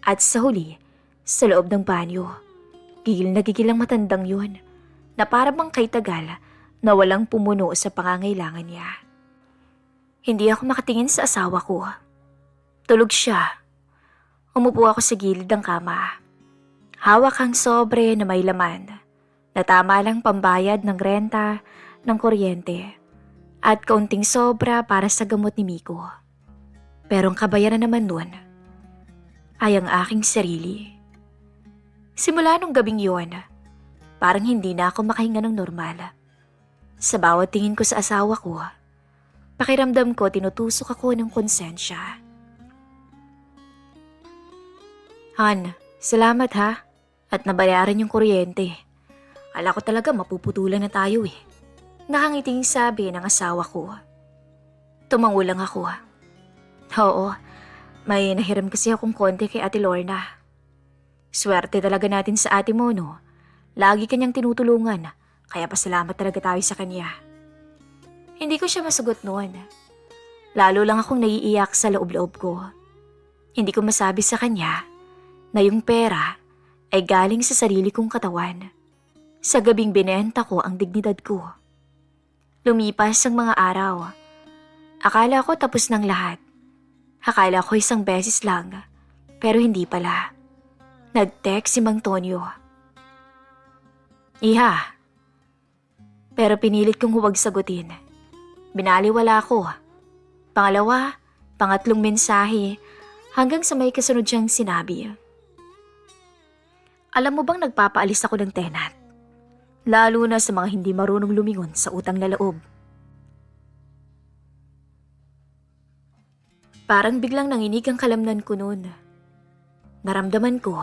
at sa huli, sa loob ng banyo. Gigil na gigil ang matandang yun na para bang kay tagal na walang pumuno sa pangangailangan niya. Hindi ako makatingin sa asawa ko. Tulog siya. Umupo ako sa gilid ng kama. Hawak ang sobre na may laman na tama lang pambayad ng renta, ng kuryente at kaunting sobra para sa gamot ni Miko. Pero ang kabayaran naman nun ay ang aking sarili. Simula nung gabing yun, parang hindi na ako makahinga ng normal. Sa bawat tingin ko sa asawa ko, pakiramdam ko tinutusok ako ng konsensya. Han, salamat ha. At nabayaran yung kuryente. Ala ko talaga mapuputulan na tayo eh. Nakangiting sabi ng asawa ko. Tumango lang ako. Oo, may nahiram kasi akong konti kay Ate Lorna. Swerte talaga natin sa ate mo, no? Lagi kanyang tinutulungan, kaya pasalamat talaga tayo sa kanya. Hindi ko siya masagot noon. Lalo lang akong naiiyak sa loob-loob ko. Hindi ko masabi sa kanya na yung pera ay galing sa sarili kong katawan. Sa gabing binenta ko ang dignidad ko. Lumipas ang mga araw. Akala ko tapos ng lahat. Akala ko isang beses lang, pero hindi pala. Nag-text si Mang Tonyo. Iha. Pero pinilit kong huwag sagutin. Binaliwala ko. Pangalawa, pangatlong mensahe, hanggang sa may kasunod siyang sinabi. Alam mo bang nagpapaalis ako ng tenant? Lalo na sa mga hindi marunong lumingon sa utang na loob. Parang biglang nanginig ang kalamnan ko noon. Naramdaman ko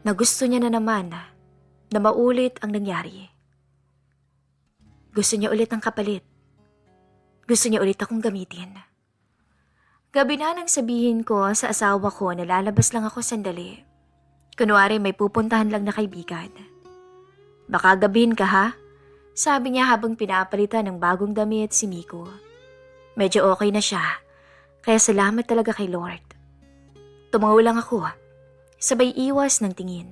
na gusto niya na naman na maulit ang nangyari. Gusto niya ulit ang kapalit. Gusto niya ulit akong gamitin. Gabi na nang sabihin ko sa asawa ko na lalabas lang ako sandali. Kunwari may pupuntahan lang na kaibigan. Baka gabihin ka ha? Sabi niya habang pinapalitan ng bagong damit si Miko. Medyo okay na siya, kaya salamat talaga kay Lord. Tumango lang ako, sabay iwas ng tingin.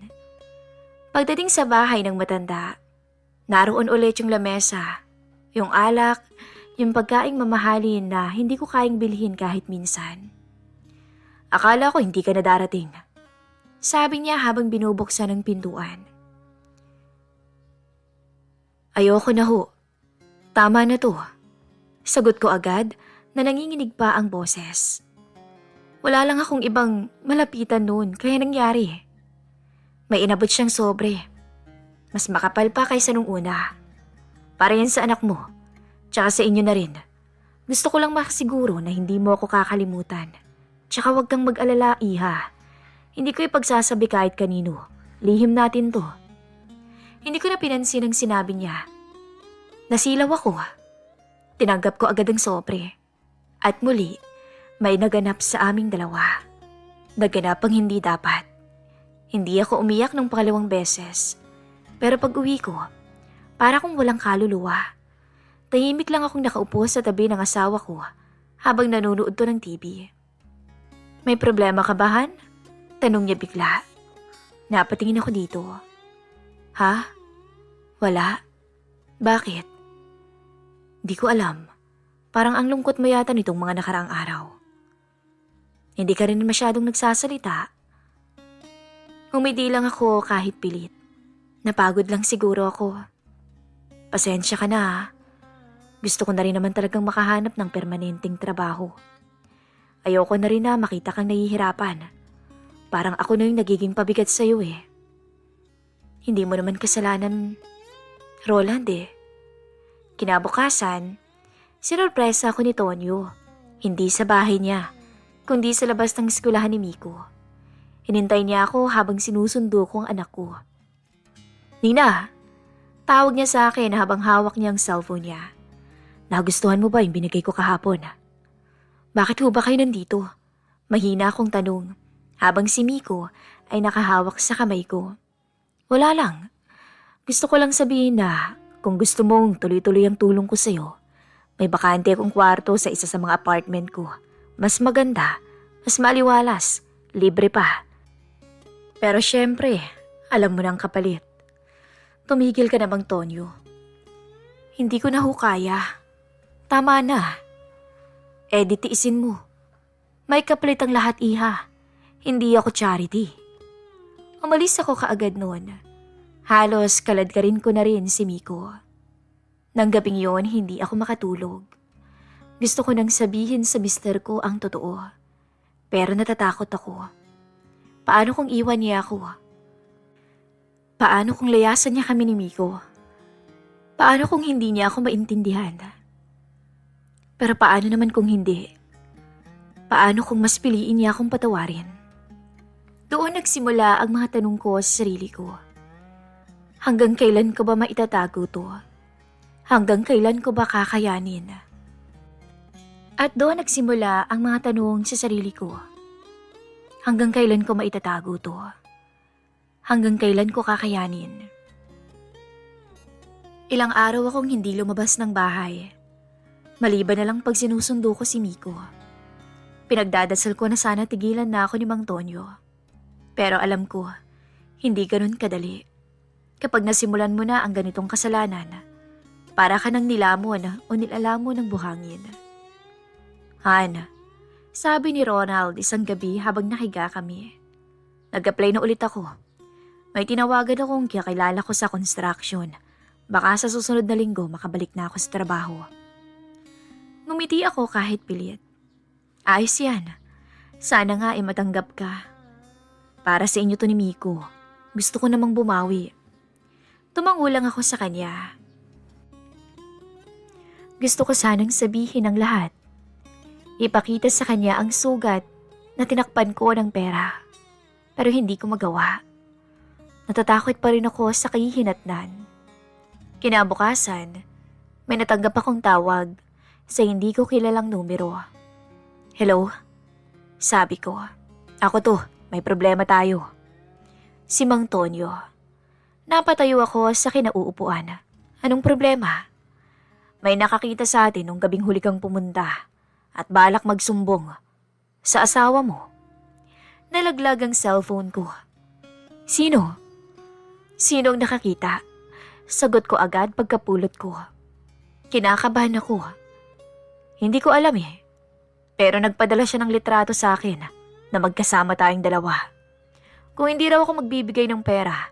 Pagdating sa bahay ng matanda, naroon ulit yung lamesa, yung alak, yung pagkaing mamahalin na hindi ko kayang bilhin kahit minsan. Akala ko hindi ka na darating. Sabi niya habang binubuksan ang pintuan. Ayoko na ho. Tama na to. Sagot ko agad na nanginginig pa ang boses. Wala lang akong ibang malapitan noon kaya nangyari. May inabot siyang sobre. Mas makapal pa kaysa nung una. Para yan sa anak mo. Tsaka sa inyo na rin. Gusto ko lang makasiguro na hindi mo ako kakalimutan. Tsaka huwag kang mag-alala, iha. Hindi ko ipagsasabi kahit kanino. Lihim natin to. Hindi ko na pinansin ang sinabi niya. Nasilaw ako. Tinanggap ko agad ang sobre. At muli, may naganap sa aming dalawa. Naganap ang hindi dapat. Hindi ako umiyak ng pangalawang beses. Pero pag uwi ko, para kong walang kaluluwa. Tahimik lang akong nakaupo sa tabi ng asawa ko habang nanonood to ng TV. May problema ka ba, Han? Tanong niya bigla. Napatingin ako dito. Ha? Wala? Bakit? Di ko alam. Parang ang lungkot mo yata nitong mga nakaraang araw. Hindi ka rin masyadong nagsasalita. Umidi lang ako kahit pilit. Napagod lang siguro ako. Pasensya ka na ha. Gusto ko na rin naman talagang makahanap ng permanenteng trabaho. Ayoko na rin na makita kang nahihirapan. Parang ako na yung nagiging pabigat sa'yo eh. Hindi mo naman kasalanan, Roland eh. Kinabukasan, sinurpresa ako ni Tonyo. Hindi sa bahay niya, kundi sa labas ng eskwelahan ni Miko. Hinintay niya ako habang sinusundo ko ang anak ko. Nina, tawag niya sa akin habang hawak niya ang cellphone niya. Nagustuhan mo ba yung binigay ko kahapon? Bakit ho ba kayo nandito? Mahina akong tanong habang si Miko ay nakahawak sa kamay ko. Wala lang. Gusto ko lang sabihin na kung gusto mong tuloy-tuloy ang tulong ko sa'yo, may bakante akong kwarto sa isa sa mga apartment ko. Mas maganda, mas maliwalas, libre pa. Pero syempre, alam mo nang kapalit. Tumigil ka na bang, Tonyo? Hindi ko na ho kaya. Tama na. Di tiisin mo. May kapalit ang lahat, iha. Hindi ako charity. Umalis ako kaagad noon. Halos kalad ka rin ko na rin si Miko. Nang gabing yon, hindi ako makatulog. Gusto ko nang sabihin sa mister ko ang totoo. Pero natatakot ako. Paano kung iwan niya ako? Paano kung layasan niya kami ni Miko? Paano kung hindi niya ako maintindihan? Pero paano naman kung hindi? Paano kung mas piliin niya akong patawarin? Doon nagsimula ang mga tanong ko sa sarili ko. Hanggang kailan ko ba maitatago to? Hanggang kailan ko ba kakayanin? At doon nagsimula ang mga tanong sa sarili ko. Hanggang kailan ko maitatago to? Hanggang kailan ko kakayanin? Ilang araw akong hindi lumabas ng bahay. Maliban na lang pag sinusundo ko si Miko. Pinagdadasal ko na sana tigilan na ako ni Mang Tonyo. Pero alam ko, hindi ganun kadali. Kapag nasimulan mo na ang ganitong kasalanan, para ka nang nilamon o nilalamon ng buhangin. Han, sabi ni Ronald isang gabi habang nahiga kami. Nag-apply na ulit ako. May tinawagan akong kakilala ko sa construction. Baka sa susunod na linggo makabalik na ako sa trabaho. Ngumiti ako kahit pilit. Ayos yan. Sana nga matanggap ka. Para sa inyo to ni Miko. Gusto ko namang bumawi. Tumango lang ako sa kanya. Gusto ko sanang sabihin ang lahat. ipakita sa kanya ang sugat na tinakpan ko ng pera. Pero hindi ko magawa. Natatakot pa rin ako sa kahihinatnan. Kinabukasan, may natanggap akong tawag sa hindi ko kilalang numero. "Hello?" Sabi ko. "Ako to, may problema tayo." Si Mang Tonyo. Napatayo ako sa kinauupuan. "Anong problema?" "May nakakita sa atin nung gabing huli kang pumunta at balak magsumbong sa asawa mo." Nalaglag ang cellphone ko. "Sino? Sinong nakakita?" Sagot ko agad pagkapulot ko. Kinakabahan ako. Hindi ko alam eh. Pero nagpadala siya ng litrato sa akin na magkasama tayong dalawa. Kung hindi raw ako magbibigay ng pera,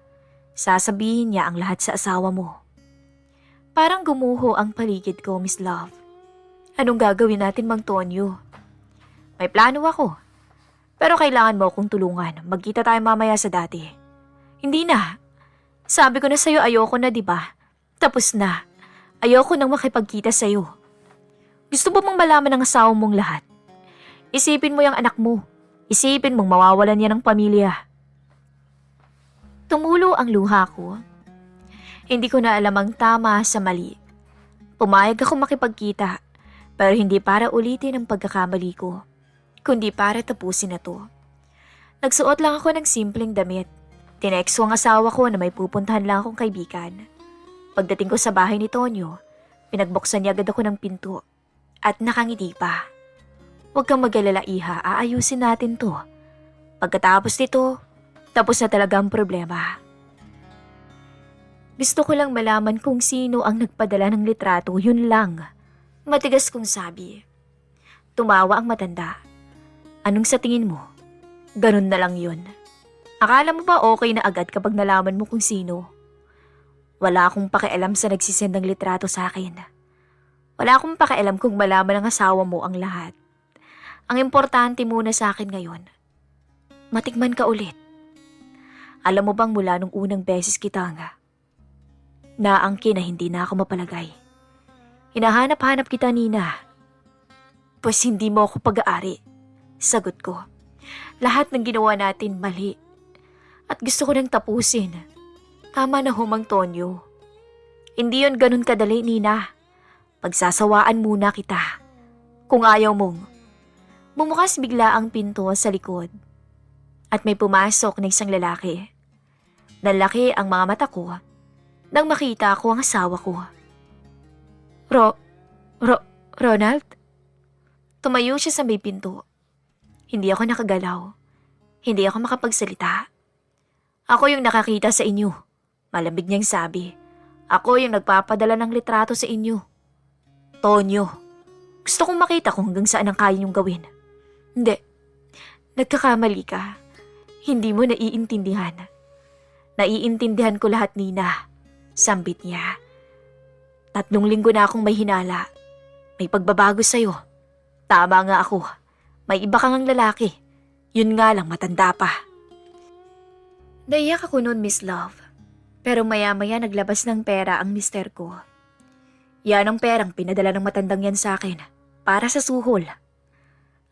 sasabihin niya ang lahat sa asawa mo. Parang gumuho ang paligid ko, Miss Love. Anong gagawin natin, Mang Tonyo? May plano ako. Pero kailangan mo akong tulungan. Magkita tayo mamaya sa dati. Hindi na. Sabi ko na sa'yo ayoko na, diba? Tapos na. Ayoko nang makipagkita sa'yo. Gusto mo bang malaman ng asawa mong lahat? Isipin mo yung anak mo. Isipin mong mawawalan niya ng pamilya. Tumulo ang luha ko. Hindi ko na alam ang tama sa mali. Pumayag ako makipagkita, pero hindi para ulitin ang pagkakamali ko, kundi para tapusin na to. Nagsuot lang ako ng simpleng damit. Tinext ko ang asawa ko na may pupuntahan lang akong kaibigan. Pagdating ko sa bahay ni Tonyo, pinagbuksan niya agad ako ng pinto at nakangiti pa. "Huwag kang mag-alala, iha, aayusin natin to. Pagkatapos nito, tapos na talaga ang problema." Gusto ko lang malaman kung sino ang nagpadala ng litrato, yun lang. Matigas kong sabi. Tumawa ang matanda. "Anong sa tingin mo? Ganun na lang yun. Akala mo ba okay na agad kapag nalaman mo kung sino? Wala akong pakialam sa nagsisend ng litrato sa akin. Wala akong pakialam kung malaman ng asawa mo ang lahat. Ang importante muna sa akin ngayon, matikman ka ulit. Alam mo bang mula nung unang beses kita nga, naangkin na hindi na ako mapalagay. Hinahanap-hanap kita, Nina. Pues hindi mo ako pag-aari." Sagot ko. "Lahat ng ginawa natin mali. At gusto ko nang tapusin. Tama na ho, Mang Tonyo. Hindi yon ganun kadali, Nina. Pagsasawaan muna kita. Kung ayaw mong." Bumukas bigla ang pinto sa likod. At may pumasok na isang lalaki. Nalaki ang mga mata ko nang makita ko ang asawa ko. Ronald? Tumayo siya sa may pinto. Hindi ako nakagalaw. Hindi ako makapagsalita. "Ako yung nakakita sa inyo," malamig niyang sabi. "Ako yung nagpapadala ng litrato sa inyo. Tonyo, gusto kong makita kung hanggang saan ang kaya niyong gawin." "Hindi. Nagkakamali ka. Hindi mo naiintindihan." "Naiintindihan ko lahat, Nina." Sambit niya. 3 linggo na akong may hinala. May pagbabago sa'yo. Tama nga ako. May iba kang ang lalaki. Yun nga lang, matanda pa. Naiyak ako noon, Miss Love. Pero maya-maya naglabas ng pera ang mister ko. Yan ang perang pinadala ng matandang yan sa akin. Para sa suhol.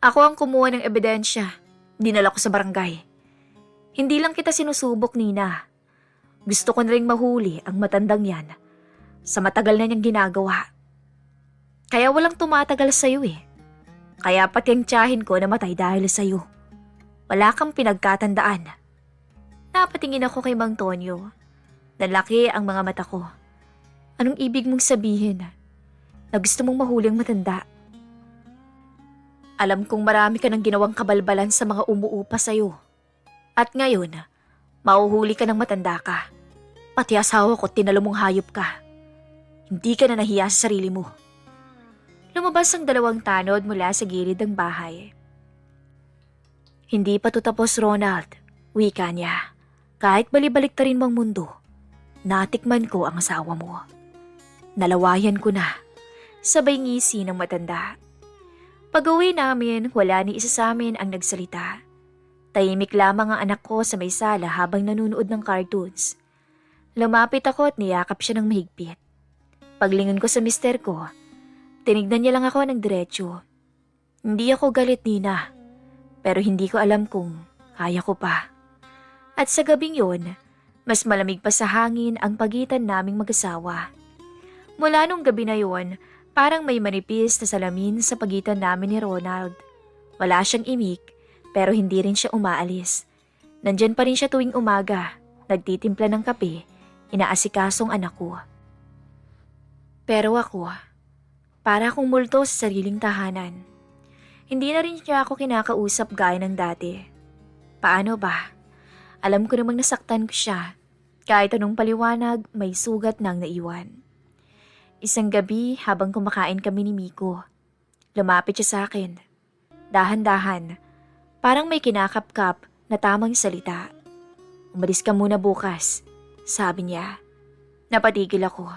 Ako ang kumuha ng ebidensya. Dinala ko sa barangay. Hindi lang kita sinusubok, Nina. Gusto ko na ring mahuli ang matandang yan sa matagal na niyang ginagawa. Kaya walang tumatagal sa'yo eh. Kaya pati ang tiyahin ko namatay dahil sa'yo. Wala kang pinagkatandaan. Napatingin ako kay Mang Tonyo. Nalaki ang mga mata ko. Anong ibig mong sabihin? Na gusto mong mahuli ang matanda? Alam kong marami ka nang ginawang kabalbalan sa mga umuupa sa'yo. At ngayon, mauhuli ka ng matanda ka. Pati asawa ko tinalo mong hayop ka. Hindi ka na nahiya sa sarili mo. Lumabas ang 2 tanod mula sa gilid ng bahay. Hindi pa to tapos, Ronald. Wika niya. Kahit balibalik ta rin mang mundo, natikman ko ang asawa mo. Nalawayan ko na. Sabay ngisi ng matanda. Pag-uwi namin, wala ni isa sa amin ang nagsalita. Tahimik lamang ang anak ko sa may sala habang nanunood ng cartoons. Lumapit ako at niyakap siya ng mahigpit. Paglingon ko sa mister ko, tinignan niya lang ako ng diretsyo. Hindi ako galit, Nina. Pero hindi ko alam kung kaya ko pa. At sa gabing yun, mas malamig pa sa hangin ang pagitan naming mag-asawa. Mula nung gabi na yun, parang may manipis na salamin sa pagitan namin ni Ronald. Wala siyang imik, pero hindi rin siya umaalis. Nandyan pa rin siya tuwing umaga, nagtitimpla ng kape, inaasikasong anak ko. Pero ako, para akong multo sa sariling tahanan. Hindi na rin niya ako kinakausap gaya ng dati. Paano ba? Alam ko namang nasaktan ko siya. Kahit anong paliwanag, may sugat nang naiwan. Isang gabi habang kumakain kami ni Miko, lumapit siya sa akin. Dahan-dahan, parang may kinakapkap na tamang salita. Umalis ka muna bukas, sabi niya. Napatigil ako.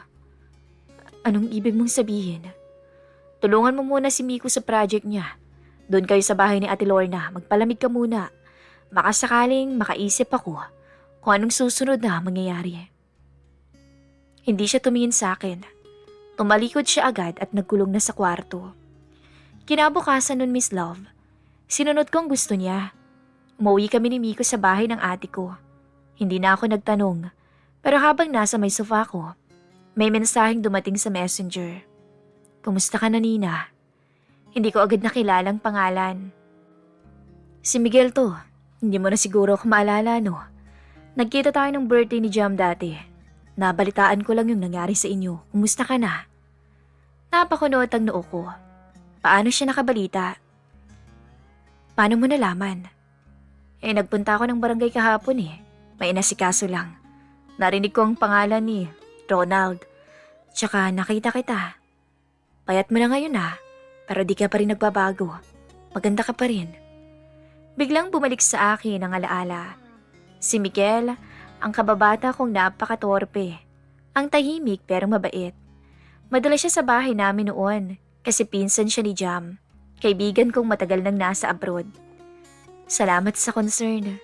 Anong ibig mong sabihin? Tulungan mo muna si Miko sa project niya. Doon kayo sa bahay ni Ate Lorna, magpalamig ka muna. Makasakaling makaisip ako kung anong susunod na mangyayari. Hindi siya tumingin sa akin. Tumalikod siya agad at nagkulong na sa kwarto. Kinabukasan nun, Miss Love, sinunod ko ang gusto niya. Umuwi kami ni Miko sa bahay ng ate ko. Hindi na ako nagtanong, pero habang nasa may sofa ko, may mensaheng dumating sa messenger. Kumusta ka na, Nina? Hindi ko agad nakilalang pangalan. Si Miguel to, hindi mo na siguro ako maalala, no? Nagkita tayo ng birthday ni Jam dati. Nabalitaan ko lang yung nangyari sa inyo. Kumusta ka na? Napakunot ang noo ko. Paano siya nakabalita? Paano mo nalaman? Nagpunta ako ng barangay kahapon eh. May inasikaso lang. Narinig ko ang pangalan ni Ronald. Tsaka nakita kita. Payat mo na ngayon ah. Pero di ka pa rin nagbabago. Maganda ka pa rin. Biglang bumalik sa akin ang alaala. Si Miguel, ang kababata kong napakatorpe. Ang tahimik pero mabait. Madalas siya sa bahay namin noon kasi pinsan siya ni Jam. Kaibigan kong matagal nang nasa abroad. Salamat sa concern.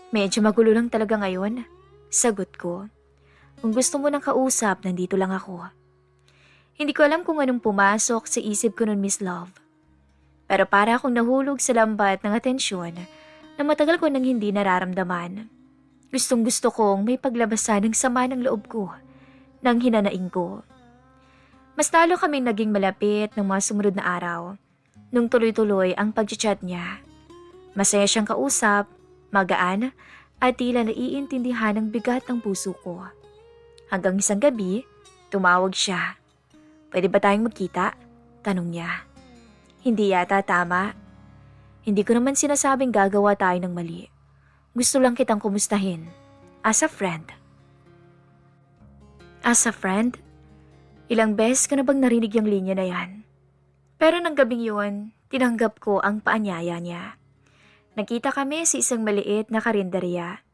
Medyo magulo lang talaga ngayon. Sagot ko. Kung gusto mo ng kausap, nandito lang ako. Hindi ko alam kung anong pumasok sa isip ko nun, Miss Love. Pero para akong nahulog sa lambat ng atensyon na matagal ko nang hindi nararamdaman. Gustong gusto kong may paglabasan ng sama ng loob ko nang hinanaing ko. Mas lalo kaming naging malapit ng mga sumunod na araw nung tuloy-tuloy ang pag-chat niya. Masaya siyang kausap, magaan at tila naiintindihan ang bigat ng puso ko. Hanggang isang gabi, tumawag siya. Pwede ba tayong magkita? Tanong niya. Hindi yata tama. Hindi ko naman sinasabing gagawa tayo ng mali. Gusto lang kitang kumustahin. As a friend. As a friend? Ilang beses ko na bang narinig yung linya na yan? Pero nang gabing yun, tinanggap ko ang paanyaya niya. Nakita kami sa isang maliit na karinderya.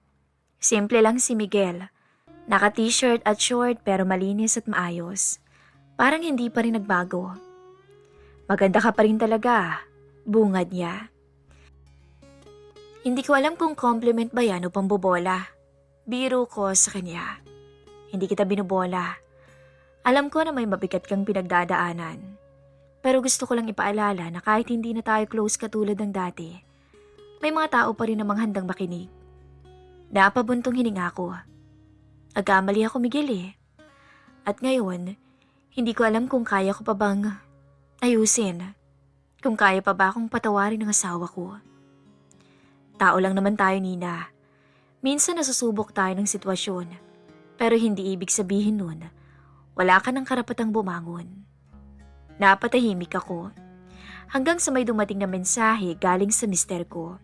Simple lang si Miguel. Naka-t-shirt at short pero malinis at maayos. Parang hindi pa rin nagbago. Maganda ka pa rin talaga, bungad niya. Hindi ko alam kung compliment ba yan o pambobola. Biro ko sa kanya. Hindi kita binubola. Alam ko na may mabigat kang pinagdadaanan. Pero gusto ko lang ipaalala na kahit hindi na tayo close katulad ng dati, may mga tao pa rin namang handang makinig. Napabuntong hininga ko. Nagkamali ako, Miguel eh. At ngayon, hindi ko alam kung kaya ko pa bang ayusin. Kung kaya pa ba akong patawarin ng asawa ko. Tao lang naman tayo, Nina. Minsan nasusubok tayo ng sitwasyon. Pero hindi ibig sabihin nun, wala ka ng karapatang bumangon. Napatahimik ako. Hanggang sa may dumating na mensahe galing sa mister ko.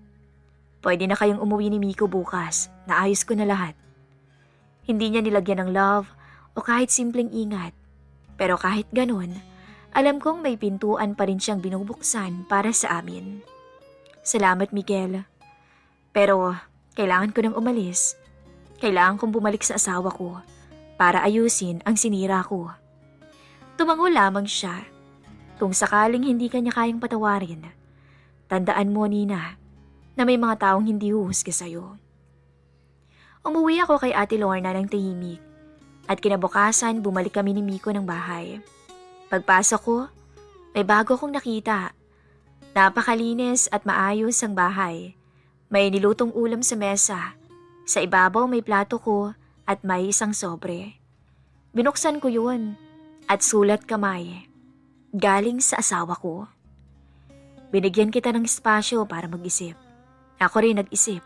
Pwede na kayong umuwi ni Miko bukas. Naayos ko na lahat. Hindi niya nilagyan ng love o kahit simpleng ingat. Pero kahit ganun, alam kong may pintuan pa rin siyang binubuksan para sa amin. Salamat, Miguel. Pero kailangan ko nang umalis. Kailangan kong bumalik sa asawa ko para ayusin ang sinira ko. Tumango lamang siya. Kung sakaling hindi kanya kayang patawarin, tandaan mo, Nina, na may mga taong hindi huhusga sa'yo. Umuwi ako kay Ate Lorna ng tahimik. At kinabukasan, bumalik kami ni Miko ng bahay. Pagpasok ko, may bago akong nakita. Napakalinis at maayos ang bahay. May nilutong ulam sa mesa. Sa ibabaw may plato ko at may isang sobre. Binuksan ko yun at sulat kamay. Galing sa asawa ko. Binigyan kita ng espasyo para mag-isip. Ako rin nag-isip.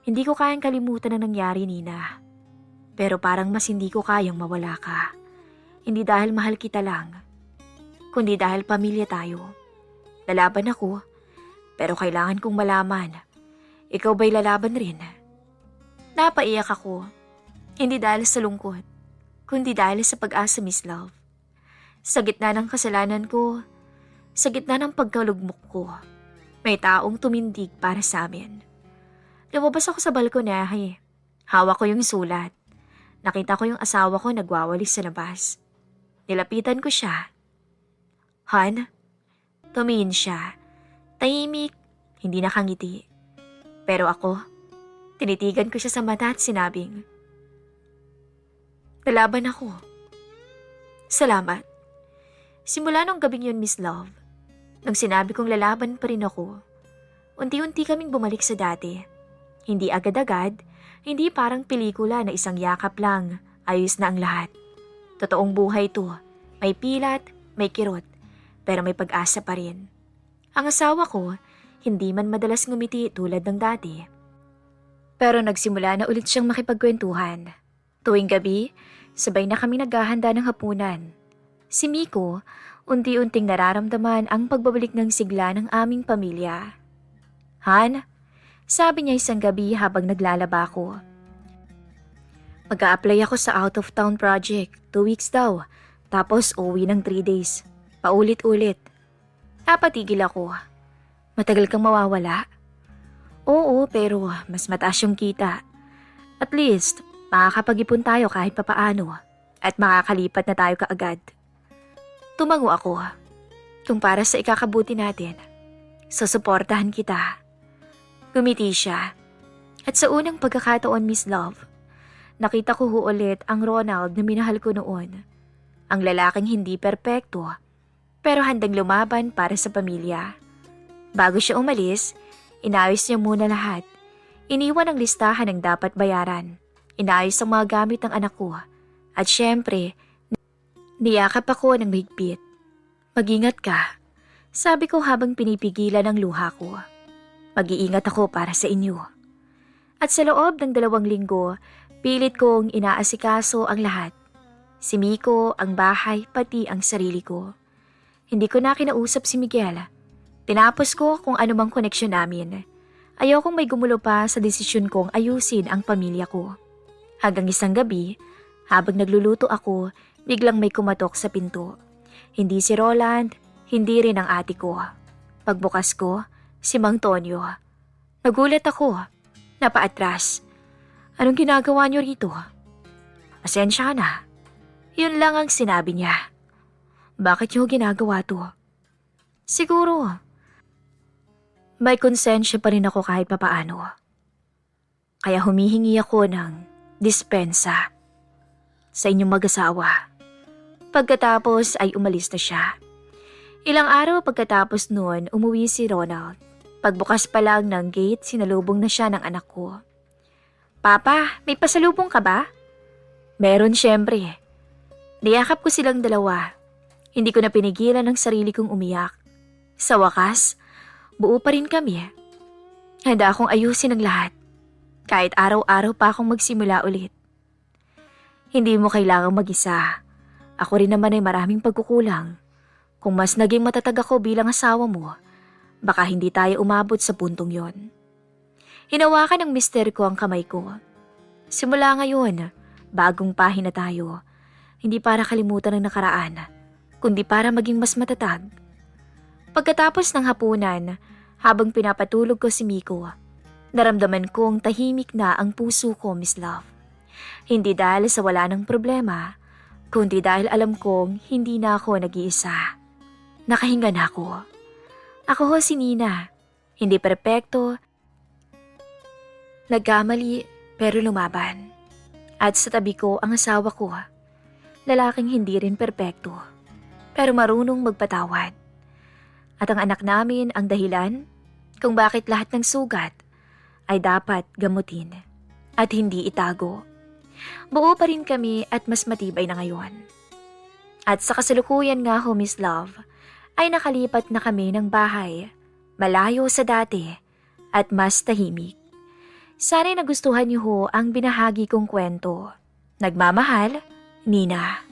Hindi ko kayang kalimutan ang nangyari, Nina. Pero parang mas hindi ko kayang mawala ka. Hindi dahil mahal kita lang, kundi dahil pamilya tayo. Lalaban ako, pero kailangan kong malaman. Ikaw ba'y lalaban rin? Napaiyak ako. Hindi dahil sa lungkot, kundi dahil sa pag-asa, Miss Love. Sa gitna ng kasalanan ko, sa gitna ng pagkalugmok ko, may taong tumindig para sa amin. Lumabas ako sa balkonahe. Hawak ko yung sulat. Nakita ko yung asawa ko nagwawalis sa labas. Nilapitan ko siya. Han? Tumingin siya. Tahimik, hindi nakangiti. Pero ako, tinitigan ko siya sa mata at sinabing, "Lalaban ako." Salamat. Simula nung gabing yun, Miss Love, nang sinabi kong lalaban pa rin ako, unti-unti kaming bumalik sa dati. Hindi agad-agad, hindi parang pelikula na isang yakap lang, ayos na ang lahat. Totoong buhay to, may pilat, may kirot, pero may pag-asa pa rin. Ang asawa ko, hindi man madalas ngumiti tulad ng dati. Pero nagsimula na ulit siyang makipagkwentuhan. Tuwing gabi, sabay na kami naghahanda ng hapunan. Si Miko, unti-unting nararamdaman ang pagbabalik ng sigla ng aming pamilya. Han, sabi niya isang gabi habang naglalaba ako. Mag-a-apply ako sa out-of-town project, 2 weeks daw, tapos uwi ng 3 days. Paulit-ulit. Napatigil ako. Matagal kang mawawala? Oo, pero mas mataas yung kita. At least, makakapag-ipon tayo kahit papaano at makakalipat na tayo kaagad. Tumango ako. Kung para sa ikakabuti natin, susuportahan kita. Gumiti siya. At sa unang pagkakataon, Miss Love, nakita ko ulit ang Ronald na minahal ko noon. Ang lalaking hindi perpekto, pero handang lumaban para sa pamilya. Bago siya umalis, inayos niya muna lahat. Iniwan ang listahan ng dapat bayaran. Inayos ang mga gamit ng anak ko. At syempre, niyakap ako ng mahigpit. Mag-ingat ka, sabi ko habang pinipigilan ang luha ko. Mag-iingat ako para sa inyo. At sa loob ng 2 linggo, pilit kong inaasikaso ang lahat. Si Miko, ang bahay, pati ang sarili ko. Hindi ko na kinausap si Miguel. Tinapos ko kung anumang koneksyon namin. Ayokong may gumulo pa sa desisyon kong ayusin ang pamilya ko. Hanggang isang gabi, habang nagluluto ako, biglang may kumatok sa pinto. Hindi si Roland, hindi rin ang ate ko. Pagbukas ko, si Mang Tonyo. Nagulat ako. Napaatras. Anong ginagawa niyo rito? Pasensya na. Yun lang ang sinabi niya. Bakit niyo ginagawa to? Siguro, may konsensya pa rin ako kahit papaano. Kaya humihingi ako ng dispensa sa inyong mag-asawa. Pagkatapos ay umalis na siya. Ilang araw pagkatapos noon, umuwi si Ronald. Pagbukas pa lang ng gate, sinalubong na siya ng anak ko. Papa, may pasalubong ka ba? Meron syempre. Niyakap ko silang dalawa. Hindi ko na pinigilan ang sarili kong umiyak. Sa wakas, buo pa rin kami. Handa akong ayusin ang lahat. Kahit araw-araw pa akong magsimula ulit. Hindi mo kailangang mag-isa. Ako rin naman ay maraming pagkukulang. Kung mas naging matatag ako bilang asawa mo, baka hindi tayo umabot sa puntong yon. Hinawakan ng mister ko ang kamay ko. Simula ngayon, bagong pahina tayo. Hindi para kalimutan ang nakaraan, kundi para maging mas matatag. Pagkatapos ng hapunan, habang pinapatulog ko si Miko, naramdaman kong tahimik na ang puso ko, Miss Love. Hindi dahil sa wala ng problema, kundi dahil alam kong hindi na ako nag-iisa. Nakahinga na ako. Ako ho si Nina, hindi perpekto, nagkamali pero lumaban. At sa tabi ko ang asawa ko, lalaking hindi rin perpekto, pero marunong magpatawad. At ang anak namin ang dahilan kung bakit lahat ng sugat ay dapat gamutin at hindi itago. Buo pa rin kami at mas matibay na ngayon. At sa kasalukuyan nga ho, Miss Love, ay nakalipat na kami ng bahay, malayo sa dati at mas tahimik. Sana'y nagustuhan niyo ho ang binahagi kong kwento. Nagmamahal, Nina.